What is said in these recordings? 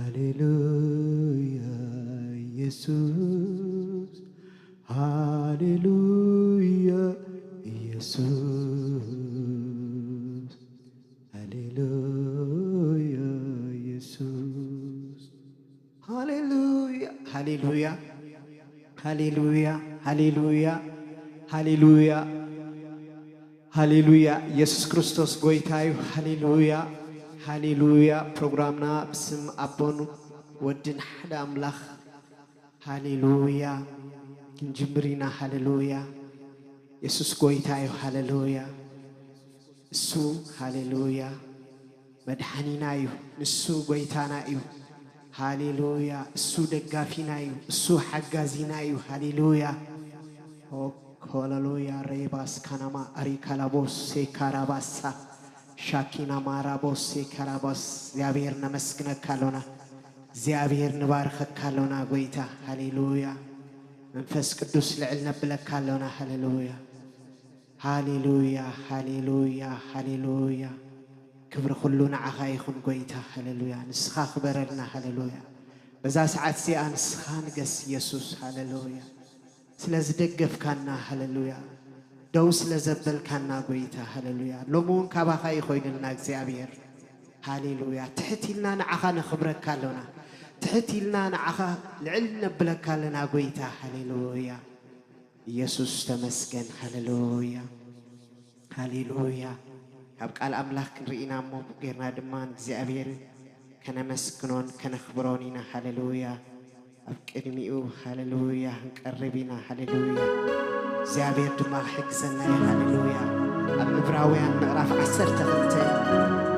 ሃሌሉያ ኢየሱስ፣ ሃሌሉያ ኢየሱስ፣ ሃሌሉያ ኢየሱስ። ሃሌሉያ፣ ሃሌሉያ፣ ሃሌሉያ፣ ሃሌሉያ፣ ሃሌሉያ፣ ሃሌሉያ። ኢየሱስ ክርስቶስ ጎይታ እዩ። ሃሌሉያ፣ ሃሌሉያ። ፕሮግራምና ብስም ኣቦን ወድን ሓደ ኣምላኽ፣ ሃሌሉያ፣ ክንጅምር ኢና። ሃሌሉያ። የሱስ ጎይታ እዩ። ሃሌሉያ። እሱ፣ ሃሌሉያ፣ መድሓኒና እዩ። ንሱ ጎይታና እዩ። ሃሌሉያ። እሱ ደጋፊና እዩ። እሱ ሓጋዚና እዩ። ሃሌሉያ። ኦ፣ ሃሌሉያ። ሬባስ ካናማ ኣሪካላቦስ ሴካራባሳ ሻኪና ማራቦስ ሴካራባስ። እግዚኣብሔር ነመስግነካ ኣሎና። እግዚኣብሔር ንባርኸካ ኣሎና ጎይታ። ሃሌሉያ። መንፈስ ቅዱስ ልዕል ነብለካ ኣሎና። ሃሌሉያ፣ ሃሌሉያ፣ ሃሌሉያ፣ ሃሌሉያ። ክብሪ ኩሉ ንዓኻ ይኹን ጎይታ። ሃሌሉያ። ንስኻ ክበረልና። ሃሌሉያ። በዛ ሰዓት እዚኣ ንስኻ ንገስ ኢየሱስ። ሃሌሉያ። ስለ ዝደገፍካና። ሃሌሉያ። ደው ስለ ዘበልካና ጎይታ። ሃሌሉያ። ሎሚ እውን ካባኻ እዩ ኮይኑልና እግዚኣብሔር። ሃሌሉያ። ትሕት ኢልና ንዓኻ ነኽብረካ ኣሎና። ትሕት ኢልና ንዓኻ ልዕል ነብለካ ኣለና ጎይታ። ሃሌሉያ። ኢየሱስ ተመስገን። ሃሌሉያ፣ ሃሌሉያ። ካብ ቃል ኣምላኽ ክንርኢ ኢና እሞ ጌርና ድማ ንእግዚኣብሔር ከነመስግኖን ከነኽብሮን ኢና። ሃሌሉያ። ኣብ ቅድሚኡ፣ ሃሌሉያ፣ ክንቀርብ ኢና። ሃሌሉያ። እግዚኣብሔር ድማ ክሕግዘና እዩ። ሃሌሉያ። ኣብ ዕብራውያን ምዕራፍ ዓሰርተ ክልተ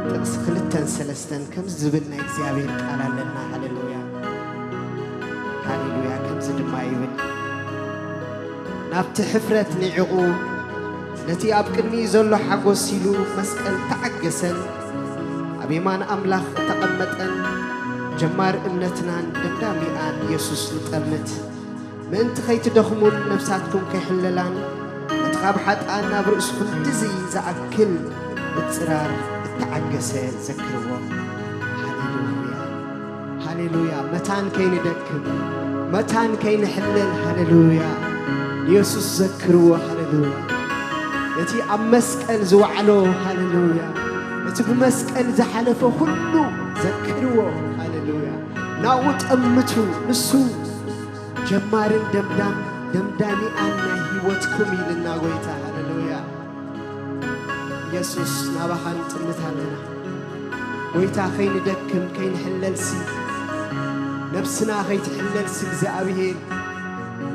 ጥቕሲ ክልተን ሰለስተን ከምዚ ዝብል ናይ እግዚኣብሔር ቃል ኣለና። ሃሌሉያ፣ ሃሌሉያ። ከምዚ ድማ ይብል፣ ናብቲ ሕፍረት ንዒቑ፣ ነቲ ኣብ ቅድሚኡ ዘሎ ሓጎስ ኢሉ መስቀል ተዓገሰን ኣብ የማን ኣምላኽ ተቐመጠን። ጀማር እምነትናን ደምዳሚኣን የሱስ ንጠምት። ምእንቲ ከይትደኽሙን ነፍሳትኩም ከይሕለላን፣ ነቲ ካብ ሓጥኣን ናብ ርእስኹም ድዚ ዝኣክል ምጽራር እተዓገሰ ዘክርዎ። ሃሌሉያ። ሃሌሉያ። መታን ከይንደክም፣ መታን ከይንሕለል፣ ሃሌሉያ፣ ንየሱስ ዘክርዎ። ሃሌሉያ። ነቲ ኣብ መስቀል ዝወዓሎ፣ ሃሌሉያ፣ ነቲ ብመስቀል ዝሓለፈ ኩሉ ዘክርዎ። ሃሌሉያ። ናብኡ ጠምቱ። ንሱ ጀማርን ደምዳም ደምዳሚኣን ናይ ህይወትኩም ኢልና ጎይታ። ሃሌሉያ። ኢየሱስ፣ ናባኻ ንጥምት ኣለና። ጎይታ፣ ከይንደክም፣ ከይንሕለልሲ፣ ነብስና ከይትሕለልሲ፣ እግዚኣብሔር፣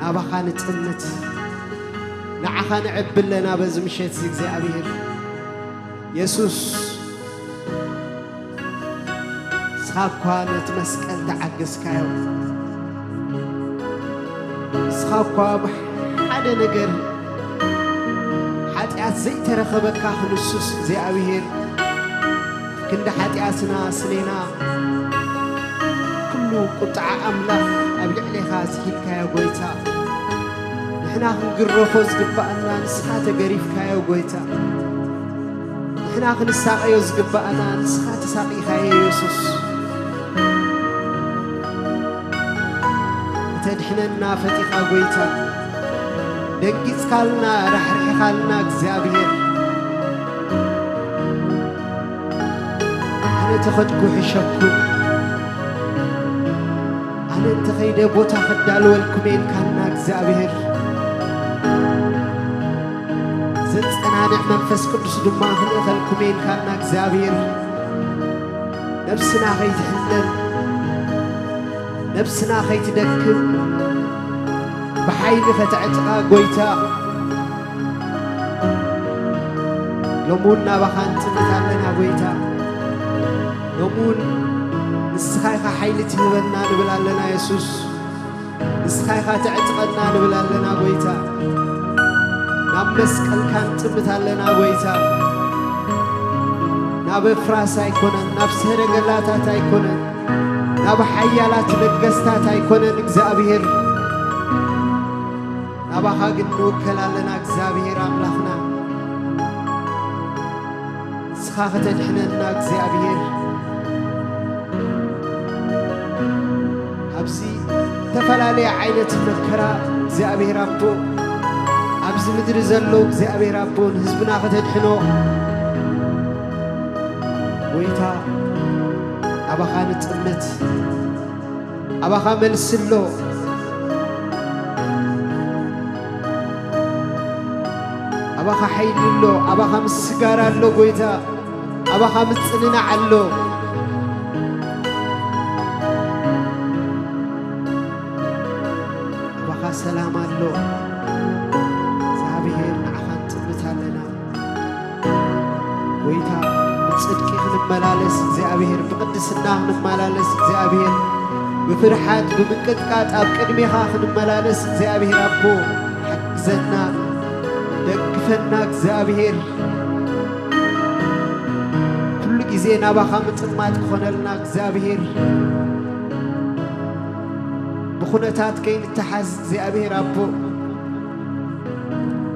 ናባኻ ንጥምት። ንዓኻ ንዕቢ ኣለና በዚ ምሸት እዚ እግዚኣብሔር። የሱስ፣ ንስኻ እኳ ነቲ መስቀል ተዓገስካዮ። ንስኻ እኳ ብሓደ ነገር ሓጢኣት ዘይተረኸበካ ክንሱስ እግዚኣብሔር፣ ክንዲ ሓጢኣትና ስሌና፣ ኩሉ ቁጥዓ ኣምላኽ ኣብ ልዕሌኻ ዝሂልካዮ ጎይታ። ንሕና ክንግረፎ ዝግባኣና ንስኻ ተገሪፍካዮ ጎይታ። ንሕና ክንሳቐዮ ዝግባኣና ንስኻ ተሳቒኻዮ የሱስ። ከተድሕነና ፈቲኻ ጎይታ፣ ደንጊጽካልና፣ ራሕሪሕኻልና እግዚኣብሔር። ኣነ ተኸድኩ ሕሸኩም፣ ኣነ እንተኸይደ ቦታ ክዳልወልኩም እየ ኢልካልና እግዚኣብሔር። ዘጸናንዕ መንፈስ ቅዱስ ድማ ክንእኸልኩም እየ ኢልካልና እግዚኣብሔር። ነብስና ከይትሕለል፣ ነብስና ከይትደክም፣ ብሓይሊ ከተዕጥቓ ጎይታ። ሎሚ እውን ናባኻ ንጥምት ኣለና ጎይታ። ሎሚ እውን ንስኻ ኢኻ ሓይሊ ትህበና ንብል ኣለና የሱስ። ንስኻ ኢኻ ተዕጥቐና ንብል ኣለና ጎይታ። ናብ መስቀልካ ንጥምት ኣለና ጎይታ። ናብ ኣፍራስ ኣይኮነን፣ ናብ ሰረገላታት ኣይኮነን፣ ናብ ሓያላት ነገስታት ኣይኮነን እግዚኣብሔር። ናባኻ ግን ንውከል ኣለና እግዚኣብሔር ኣምላኽና። ንስኻ ከተድሕነና እግዚኣብሔር። ዝተፈላለየ ዓይነት መከራ እግዚኣብሔር ኣቦ፣ ኣብዚ ምድሪ ዘሎ እግዚኣብሔር ኣቦ፣ ንህዝብና ከተድሕኖ ጎይታ፣ ኣባኻ ንጥምት። ኣባኻ መልሲ ኣሎ። ኣባኻ ሓይሊ ኣሎ። ኣባኻ ምስጋር ኣሎ ጎይታ። ኣባኻ ምጽንናዕ ኣሎ። ኣባኻ ሰላም ኣሎ። እግዚኣብሔር፣ ንዓኻ ንጥምት ኣለና። ጎይታ፣ ብጽድቂ ክንመላለስ እግዚኣብሔር፣ ብቅድስና ክንመላለስ እግዚኣብሔር፣ ብፍርሓት ብምንቅጥቃጥ ኣብ ቅድሜኻ ክንመላለስ እግዚኣብሔር ኣቦ፣ ሓግዘና፣ ደግፈና እግዚኣብሔር። ኩሉ ግዜ ናባኻ ምጥማት ክኾነልና እግዚኣብሔር። ብኹነታት ከይንተሓዝ እግዚኣብሔር ኣቦ፣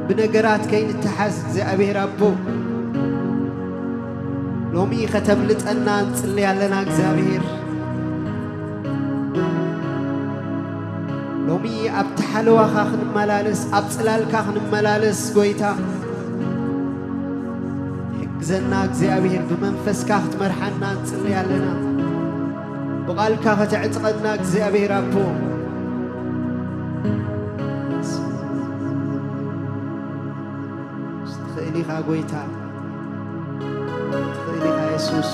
ብነገራት ከይንተሓዝ እግዚኣብሔር ኣቦ፣ ሎሚ ከተምልጠና ንጽሊ ኣለና እግዚኣብሔር። ሎሚ ኣብቲ ሓለዋኻ ክንመላለስ፣ ኣብ ጽላልካ ክንመላለስ ጎይታ፣ ሕግዘና እግዚኣብሔር፣ ብመንፈስካ ክትመርሓና ንጽሊ ኣለና። ብቓልካ ከተዕጥቐና እግዚኣብሔር ኣቦ። ትኽእል ኢኻ ጎይታ፣ ትኽእል ኢኻ የሱስ።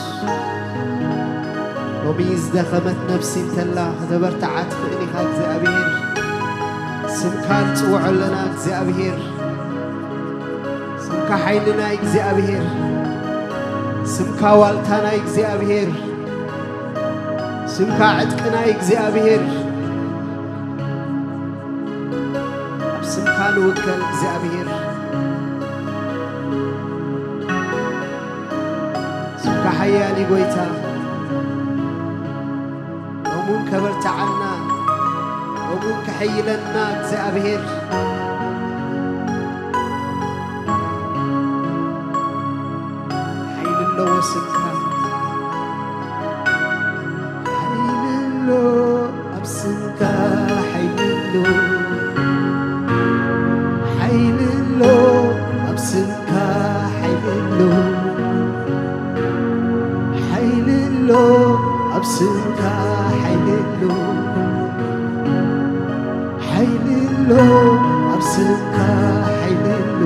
ሎሚ ዝደኸመት ነፍሲ እንተላ ከተበርትዓ ትኽእል ኢኻ እግዚኣብሔር። ስምካ ንጽውዖ ኣለና እግዚኣብሔር። ስምካ ሓይልና እግዚኣብሔር። ስምካ ዋልታና እግዚኣብሔር። ስምካ ዕጥቅና እግዚኣብሔር። ኣብ ስምካ ንውከል እግዚኣብሔር። ስምካ ሓያል እዩ ጎይታ። ሎሙን ከበርትዓና፣ ሎሙን ከሐይለና እግዚኣብሔር። ሓይሊ ኣለዎ ስምካ። ሓይሊ ኣሎ ኣብ ስምካ፣ ሓይሊ ኣሎ። ሓይሊ ኣሎ ኣብ ስምካ፣ ሓይሊ ኣሎ። ሓይሊ ኣሎ ኣብ ስምካ፣ ሓይሊ ኣሎ። ሓይሊ ኣሎ ኣብ ስምካ፣ ሓይሊ ኣሎ።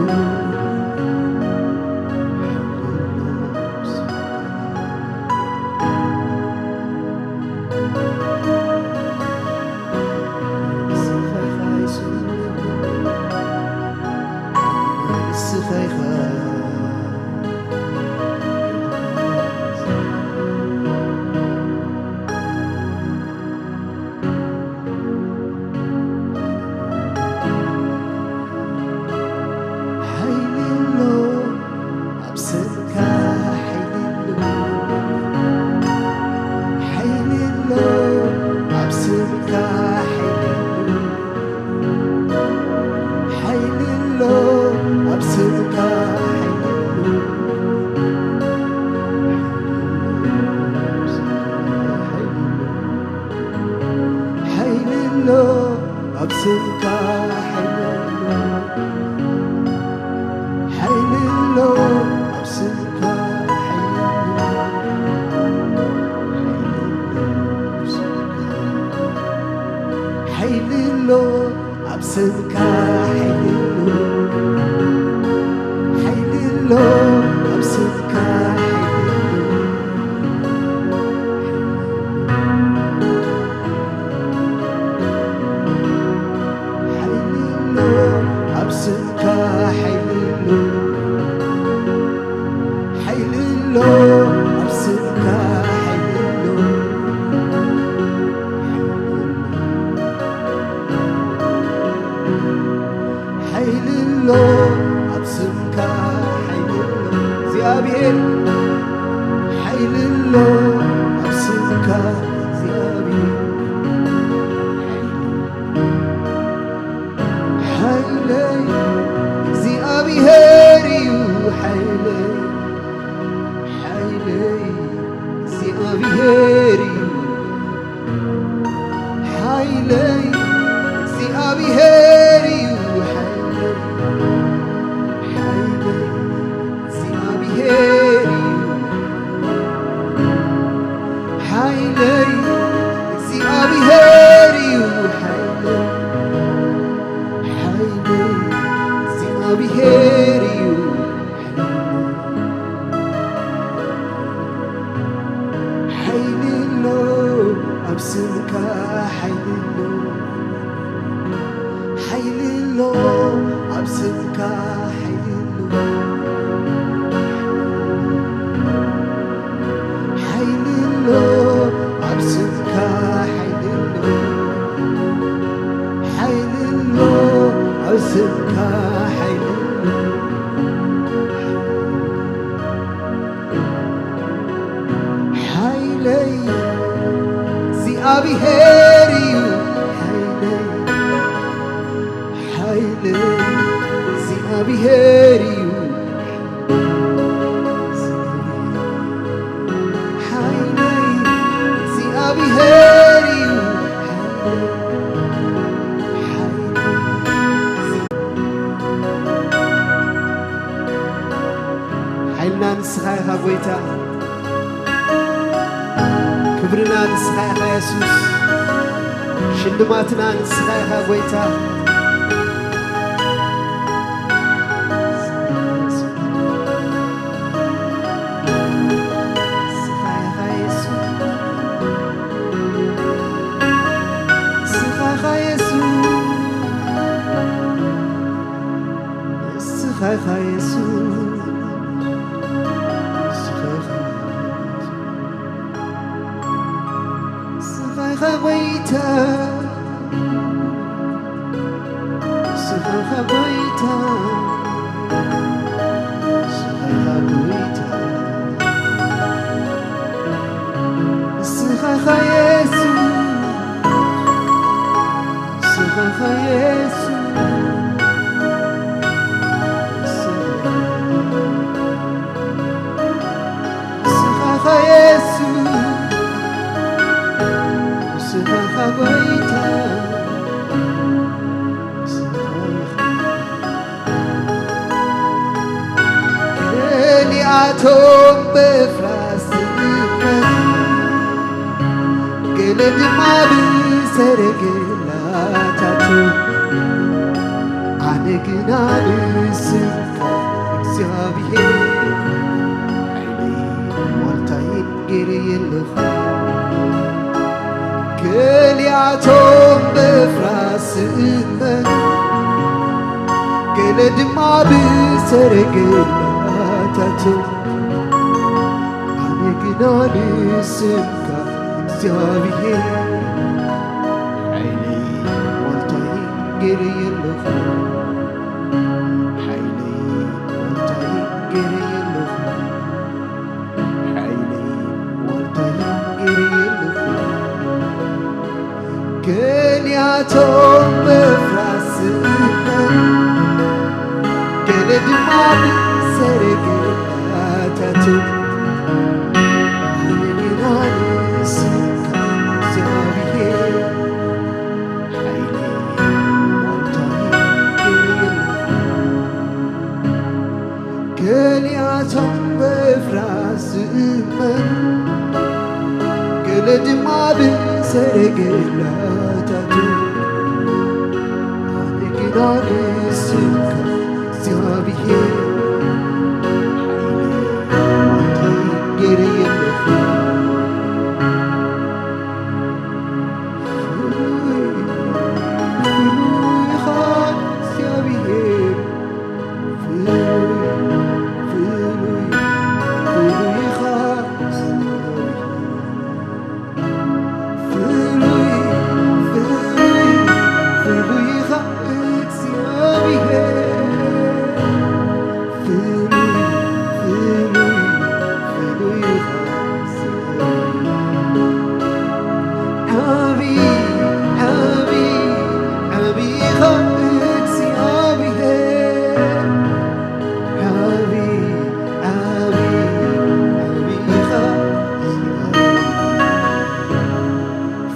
ንስኻ ኢኻ። ሓይሊ ኣሎ ኣብ ስምካ፣ ሓይሊ ኣሎ። ሓይሊ ኣሎ ኣብ ስምካ፣ ሓይሊ ኣሎ። ሓይሊ ኣሎ ኣብ ስምካ፣ ሓይሊ ኣሎ። ሓይሊ ኣሎ ኣብ ስምካ፣ ሓይሊ ኣሎ። ሓይሊ ኣሎ ኣብ ስምካ፣ ሓይሊ ኣሎ። ሓይሊ ኣሎ ኣብ ስምካ፣ ሓይሊ ኣሎ። ሓይሊ ኣሎ ኣብ ስምካ፣ ሓይሊ ኣሎ። ሓይሊ ኣሎ ኣብ ስምካ፣ ሓይሊ ኣሎ። ሓይሊ ኣሎ ኣብ ስምካ፣ ሓይሊ ኣሎ። ሓይሊ ኣሎ ኣብ ስምካ፣ ሓይሊ ኣሎ እግዚኣብሔር። ሓይሊ ኣሎ ኣብ ስምካ እግዚኣብሔር። ሓይለይ እግዚኣብሔር እዩ፣ ሓይለይ፣ ሓይለይ እግዚኣብሔር እዩ። ሓይለይ እግዚኣብሔር እዩ ሓይለይ፣ ሓይለይ እግዚኣብሔር እዩ ሓይለይ፣ እግዚኣብሔር እዩ ሓይለይ፣ ሓይለይ እግዚኣብሔር እዩ። ሓይሊ ኣሎ ኣብ ስምካ፣ ሓይሊ ኣሎ፣ ሓይሊ ኣሎ ኣብ ስምካ፣ ሓይሊ ኣሎ፣ ሓይሊ ኣሎ ኣብ ስምካ፣ ሓይሊ ኣሎ፣ ሓይሊ ኣሎ ኣብ ስምካ፣ ሓይሊ ኣሎ። ሓይለይ እግዚኣብሔር እዩ፣ ሓይለይ፣ ሓይለይ እግዚኣብሔር እዩ፣ ሓይለይ እግዚኣብሔር እዩ፣ ሓይለይ፣ ሓይለይ ሓይልና ንስኻ ኢኻ ጎይታ፣ ክብርና ንስኻ ኢኻ የሱስ፣ ሽልማትና ንስኻ ኢኻ ጎይታ። ንስኻ ኢኻ የሱስ፣ ንስኻ ኢኻ የሱስ። ንስኻ ኢኻ የሱስ፣ ንስኻ ኢኻ የሱስ፣ ንስኻ ኢኻ ጎይታ፣ ንስኻ ኢኻ ጎይታ፣ ንስኻ ኢኻ ጎይታ፣ ንስኻ ኢኻ የሱስ። ንስኻ ኢኻ የሱስ፣ ንስኻ ኢኻ የሱስ፣ ንስኻ ኢኻ ጎይታ፣ ንስኻ ኢኻ። ገሊኣቶም ብፍራስ ዝእመኑ፣ ገለ ድማ ብሰረገላታቱ፣ ኣነ ግና ንስምካ እግዚኣብሔር ሓይለይ ዋልታይን ገይረየ ኣለኹ። ገሊኣቶም ብፍራስ ዝእመኑ፣ ገለ ድማ ብሰረገላታቱ፣ ኣነ ግና ንስምካ እግዚኣብሔር ሓይለይ ዋልታይን ገይረየ ኣለኹ። ሓይለይ ዋልታይን ገይረየ ኣለኹ። ሓይለይ ዋልታይን ገይረየ ኣለኹ። ገሊኣቶም ብፍራስ ዝእመኑ፣ ገለ ድማ ብሰረገላታቱ፣ ኣነ ግና ንስምካ እግዚኣብሔር ሓይለይ ዋልታይን ገይረየ ኣለኹ። ገሊኣቶም ብፍራስ ዝእመኑ፣ ገለ ድማ ብሰረገላታቱ፣ ኣነ ግና ንስምካ እግዚኣብሔር ሓይለይ ዋልታይን ገይረየ ኣለኹ።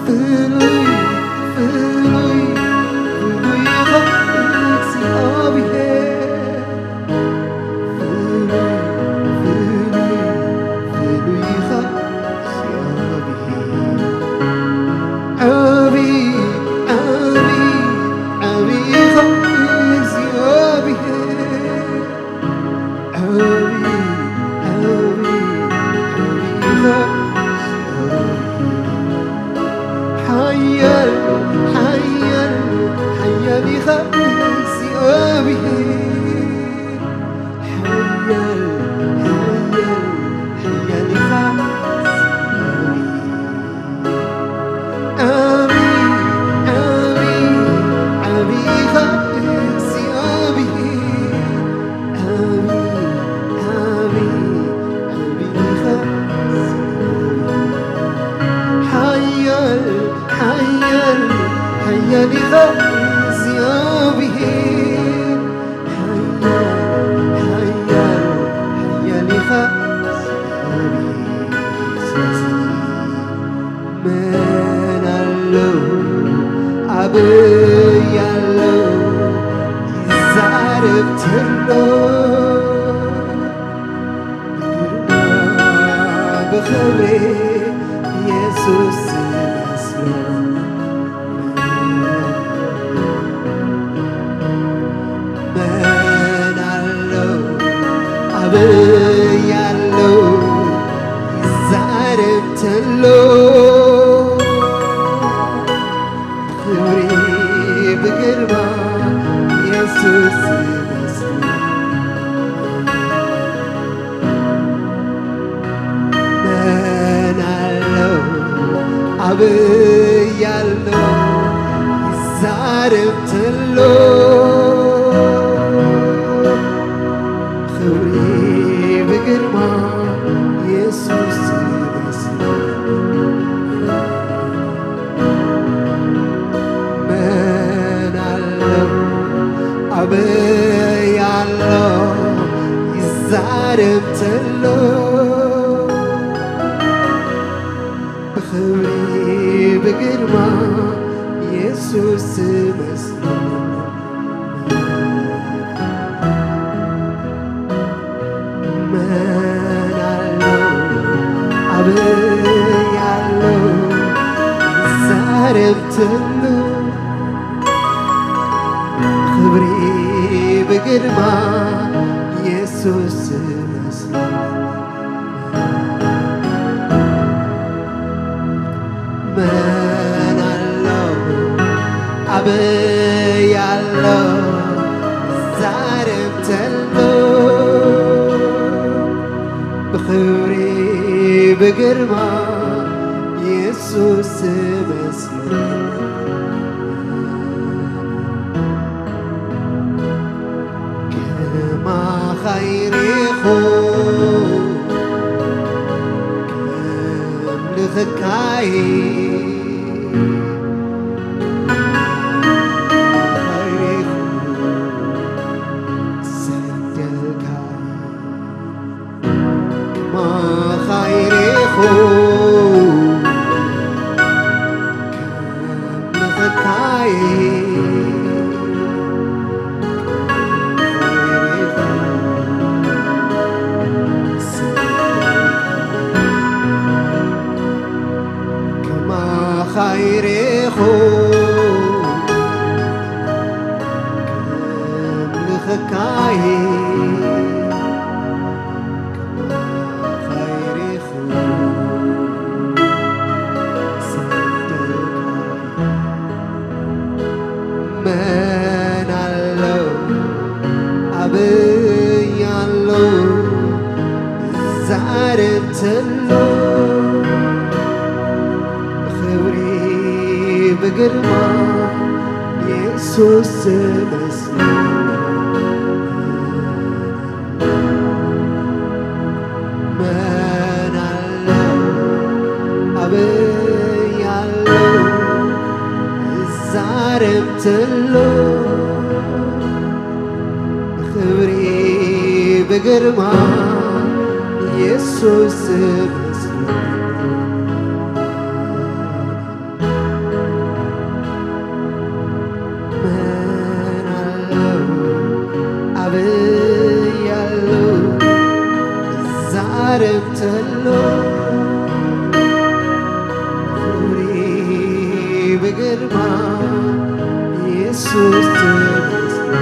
ፍሉይ፣ ፍሉይ ኢኻ እግዚኣብሔር። ሓያል፣ ሓያል፣ ሓያል ኢኻ እግዚኣብሔር። ሓያል፣ ሓያል፣ ሓያል ኢኻ እግዚኣብሔር። ዓቢ፣ ዓቢ፣ ዓቢ ኢኻ እግዚኣብሔር። ዓቢ፣ ዓቢ፣ ዓቢ ኢኻ እግዚኣብሔር። ሓያል፣ ሓያል፣ ሓያል ኢኻ እግዚኣብሔር። ሓያል፣ ሓያል፣ ሓያል ኢኻ እግዚኣብሔር። ስለዚ መን ኣሎ፣ ኣበይ ኣሎ፣ ይዛረብ ተሎ፣ ብግርማ ብኽብሪ ኢየሱስ ዝመስሎ። መን ኣሎ፣ ኣበይ ኣሎ፣ ይዛረብ ተሎ፣ ብኽብሪ ብግርማ ኢየሱስ ዝመስሎ። መን ኣሎ፣ ኣበይ ኣሎ፣ ይዛረብ ተሎ፣ ብኽብሪ ብግርማ ኢየሱስ ዝመስሎ። መን ኣሎ፣ ኣበይ ኣሎ፣ ይዛረብ ተሎ፣ ብኽብሪ ብግርማ ኢየሱስ ዝመስሎ። መን ኣሎ፣ ኣበይ ኣሎ፣ ይዛረብ ተሎ፣ ብኽብሪ ብግርማ ኢየሱስ ዝመስሎ። መን ኣሎ፣ ኣበይ ኣሎ፣ ይዛረብ ተሎ፣ ብኽብሪ ብግርማ ኢየሱስ ዝመስሎ። ከማኻ ይሬኹ ከምልኸካይ ይሬኹ ሰደልካይ። ከማኻ ይሬኹ ከምልኸካይ ከማኻ ይሬኹ ከምልኸካይ ከማኻ ይሬኹ ሰደልካይ። መን ኣሎ፣ ኣበይ ኣሎ፣ ይዛረብ ተሎ፣ ብኽብሪ ብግርማ ኢየሱስ ዝመስሎ። መን ኣሎ፣ ኣበይ ኣሎ፣ ይዛረብ ተሎ፣ ብኽብሪ ብግርማ ኢየሱስ ዝመስሎ። መን ኣሎ፣ ኣበይ ኣሎ፣ ይዛረብ ተሎ፣ ብኽብሪ ብግርማ ኢየሱስ ተመስሎ።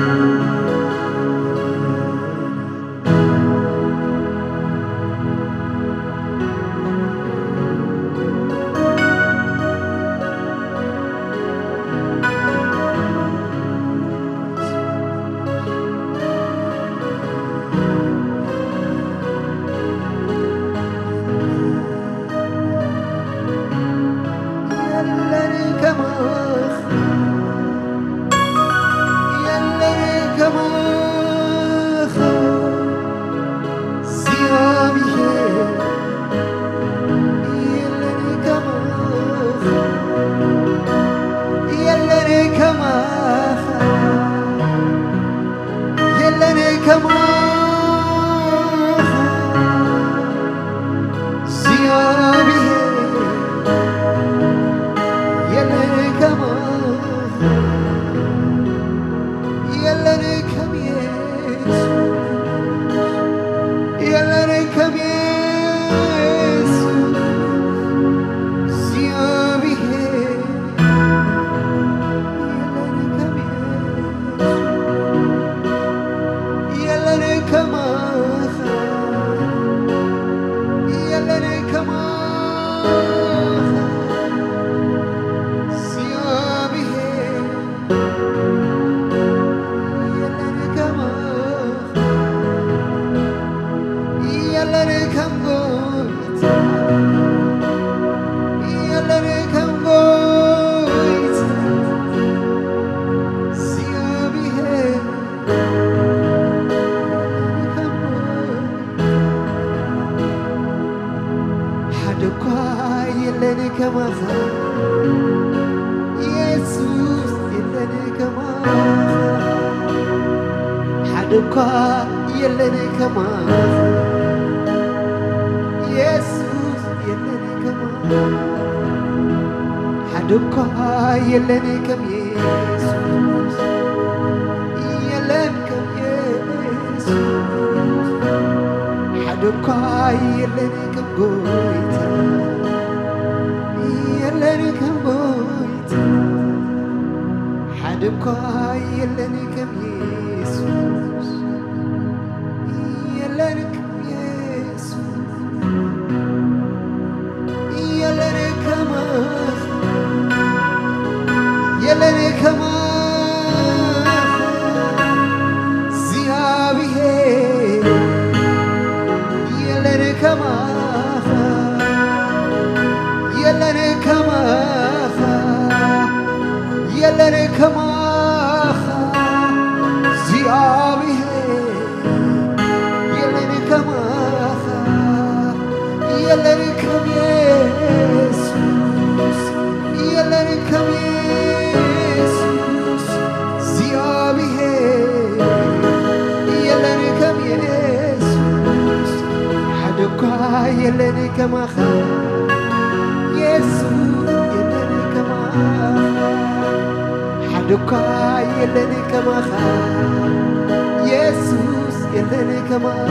የለን ከማኻ፣ የለን ከማኻ እግዚኣብሔር፣ የለን ከማኻ፣ የለን ከማኻ፣ የለን ከማኻ እግዚኣብሔር፣ የለን ከማኻ፣ የለን ከም የለን ከም የሱስ እግዚኣብሔር፣ የለን ከም የሱስ፣ የለን ከማኻ፣ የለን ከማኻ እግዚኣብሔር፣ የለን ከማኻ፣ የለን ከም ጎይታ፣ የለን ከም ጎይታ እግዚኣብሔር፣ የለን ከም ጎይታ። ሓደ እኳ የለን ከማኻ የሱስ፣ የለን ከማኻ። ሓደ እኳ የለን ከማኻ የሱስ፣ የለን ከማኻ። ሓደ እኳ የለን ከም የሱስ፣ የለን ከም የሱስ። ሓደ እኳ የለን ከም ጎይታ፣ የለን ከም ጎይታ። ሓደ እኳ የለን ከም የሱስ፣ የለን ከም የሱስ። የለን ከማኻ፣ የለን ከማኻ እግዚኣብሔር፣ የለን ከማኻ፣ የለን ከማኻ፣ የለን ከማኻ እግዚኣብሔር፣ የለን ከማኻ፣ የለን ከም የሱስ፣ የለን ከም የሱስ እግዚኣብሔር፣ የለን ከም የሱስ። ሓደ እኳ የለን ከማኻ የሱስ፣ የለን ከማኻ። ሓደ እኳ የለን ከማኻ የሱስ፣ የለን ከማኻ።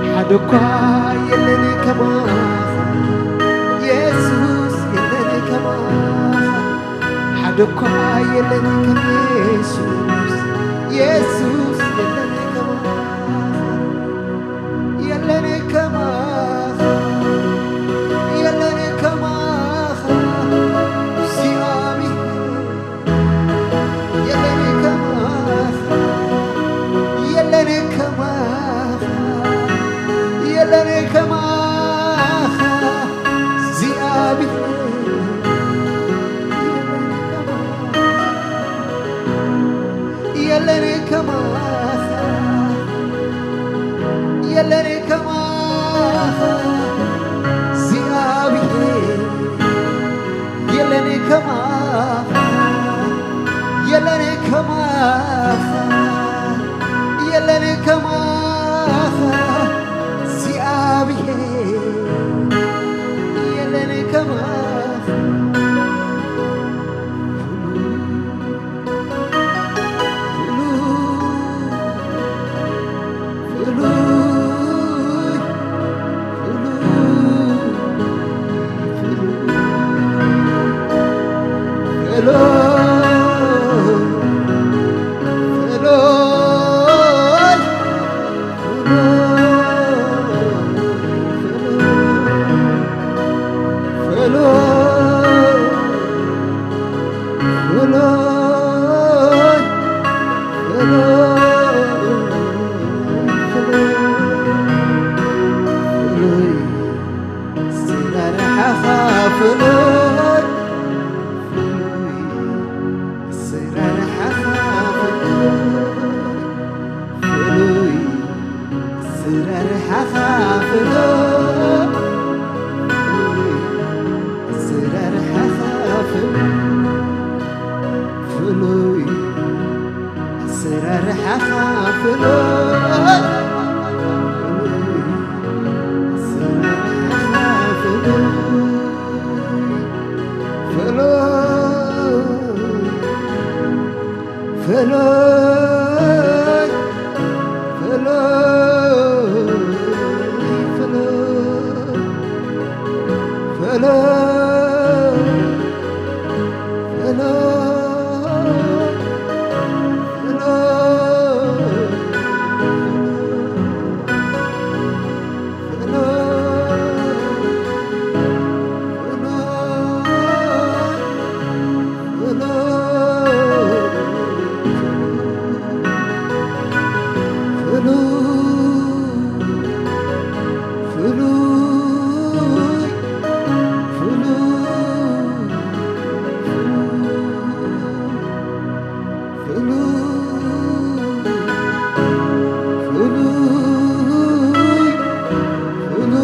ሓደ እኳ የለን ከማኻ የሱስ፣ የለን ከማኻ። ሓደ እኳ የለን ከም የሱስ፣ የሱስ፣ የለን ከማኻ። የለን ከማኻ፣ የለን ከማኻ እግዚኣብሔር። የለን ከማኻ፣ የለን ከማኻ፣ የለን ከማኻ እግዚኣብሔር። የለን ከማኻ፣ የለን ከማኻ፣ የለን ከማኻ እግዚኣብሔር። የለን ከማኻ፣ የለን ከማኻ፣ የለን ከማኻ እግዚኣብሔር። የለን ከማኻ። ፍሉይ፣ ፍሉይ፣ ፍሉይ፣ ፍሉይ፣ ፍሉይ፣ ፍሉይ፣ ፍሉይ።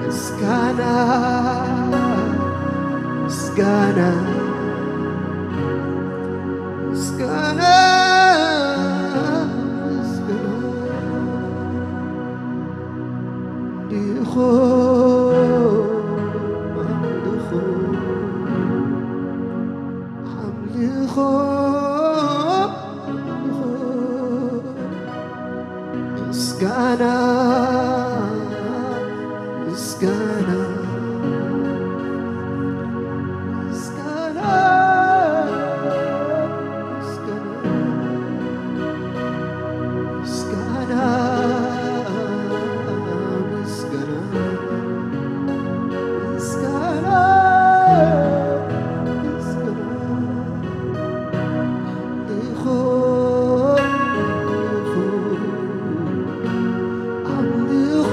ምስጋና፣ ምስጋና፣ ምስጋና፣ ምስጋና። ኣምልኾ፣ ኣምልኾ፣ ኣምልኾ፣ ኣምልኾ። ምስጋና፣ ምስጋና፣ ምስጋና፣ ምስጋና፣ ምስጋና፣ ምስጋና፣ ምስጋና፣ ምስጋና። ኣምልኾ፣ ኣምልኾ፣ ኣምልኾ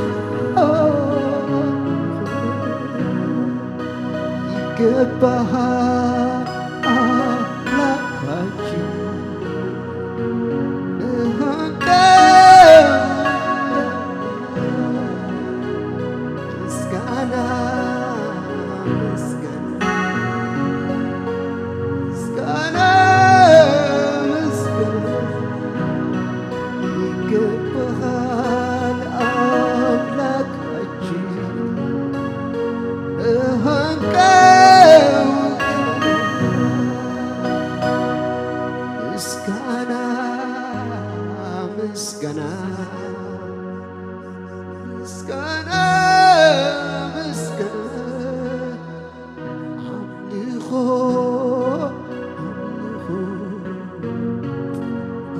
ይገባሃል ኣምላካችን። ንሃንቀው ምስጋና፣ ምስጋና፣ ምስጋና፣ ምስጋና ይገባሃል ኣምላካችን። ንሃንቀው ምስጋና፣ ምስጋና፣ ምስጋና፣ ምስጋና፣ ኣምልኾ፣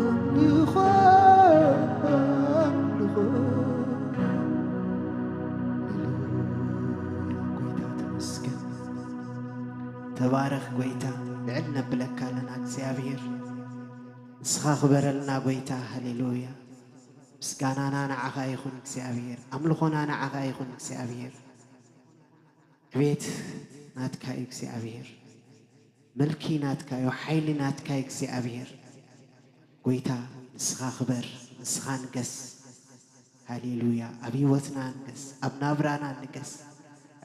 ኣምልኾ፣ ኣምልኾ፣ ኣምልኾ። ሃሌሉያ፣ ጎይታ ተመስገን። ተባረኽ ጎይታ፣ ልዕል ነብለካ ኣለና እግዚኣብሔር። ንስኻ ክበረልና ጎይታ። ሃሌሉያ። ምስጋናና ንዓኻ ይኹን እግዚኣብሔር፣ ኣምልኾና ንዓኻ ይኹን እግዚኣብሔር። ዕቤት ናትካ እዩ እግዚኣብሔር፣ ምልኪ ናትካ እዩ፣ ሓይሊ ናትካ እዩ እግዚኣብሔር። ጎይታ ንስኻ ክበር፣ ንስኻ ንገስ። ሃሌሉያ። ኣብ ህይወትና ንገስ፣ ኣብ ናብራና ንገስ፣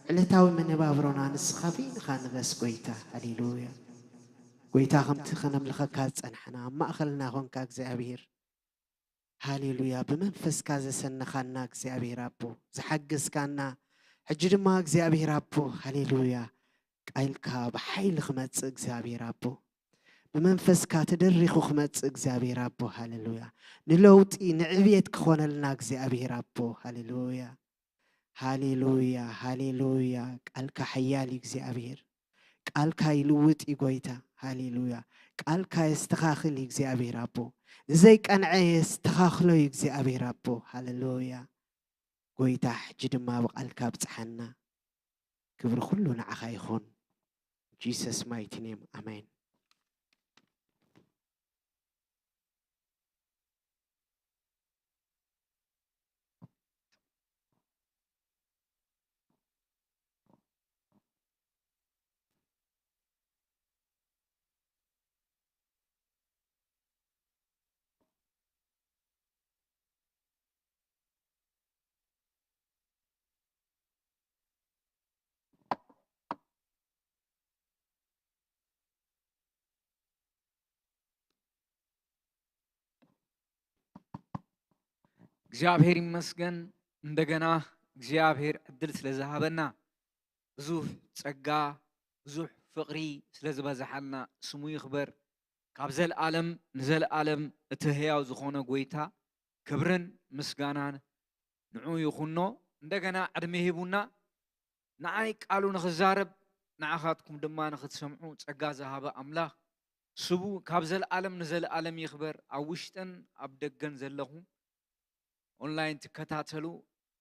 ዕለታዊ መነባብሮና ንስኻ በይንኻ ንገስ ጎይታ። ሃሌሉያ። ጎይታ ከምቲ ከነምልኸካ ዝጸናሕና ኣብ ማእኸልና ኾንካ እግዚኣብሔር። ሃሌሉያ። ብመንፈስካ ዘሰነኻና እግዚኣብሔር ኣቦ፣ ዝሓገዝካና፣ ሕጂ ድማ እግዚኣብሔር ኣቦ፣ ሃሌሉያ፣ ቃልካ ብሓይሊ ክመጽእ እግዚኣብሔር ኣቦ፣ ብመንፈስካ ተደሪኹ ክመጽእ እግዚኣብሔር ኣቦ፣ ሃሌሉያ፣ ንለውጢ ንዕብየት ክኾነልና እግዚኣብሔር ኣቦ፣ ሃሌሉያ፣ ሃሌሉያ፣ ሃሌሉያ። ቃልካ ሓያል እዩ እግዚኣብሔር። ቃልካ ይልውጥ እዩ ጎይታ። ሃሌሉያ። ቃልካ የስተኻኽል እዩ እግዚኣብሔር ኣቦ። ንዘይቀንዐ የስተኻኽሎ እዩ እግዚኣብሔር ኣቦ። ሃሌሉያ። ጎይታ ሕጂ ድማ ብቃልካ ብጽሓና። ክብሪ ኩሉ ንዓኻ ይኹን። Jesus mighty name. ኣሜን። እግዚኣብሔር ይመስገን። እንደገና እግዚኣብሔር ዕድል ስለ ዝሃበና፣ ብዙሕ ጸጋ፣ ብዙሕ ፍቕሪ ስለ ዝበዝሓልና ስሙ ይኽበር። ካብ ዘለኣለም ንዘለኣለም እቲ ህያው ዝኾነ ጎይታ ክብርን ምስጋናን ንዑ ይኹኖ። እንደገና ዕድመ ሂቡና ንዓይ ቃሉ ንኽዛረብ ንዓኻትኩም ድማ ንኽትሰምዑ ጸጋ ዝሃበ ኣምላኽ ስቡ ካብ ዘለኣለም ንዘለኣለም ይኽበር። ኣብ ውሽጥን ኣብ ደገን ዘለኹም ኦንላይን ትከታተሉ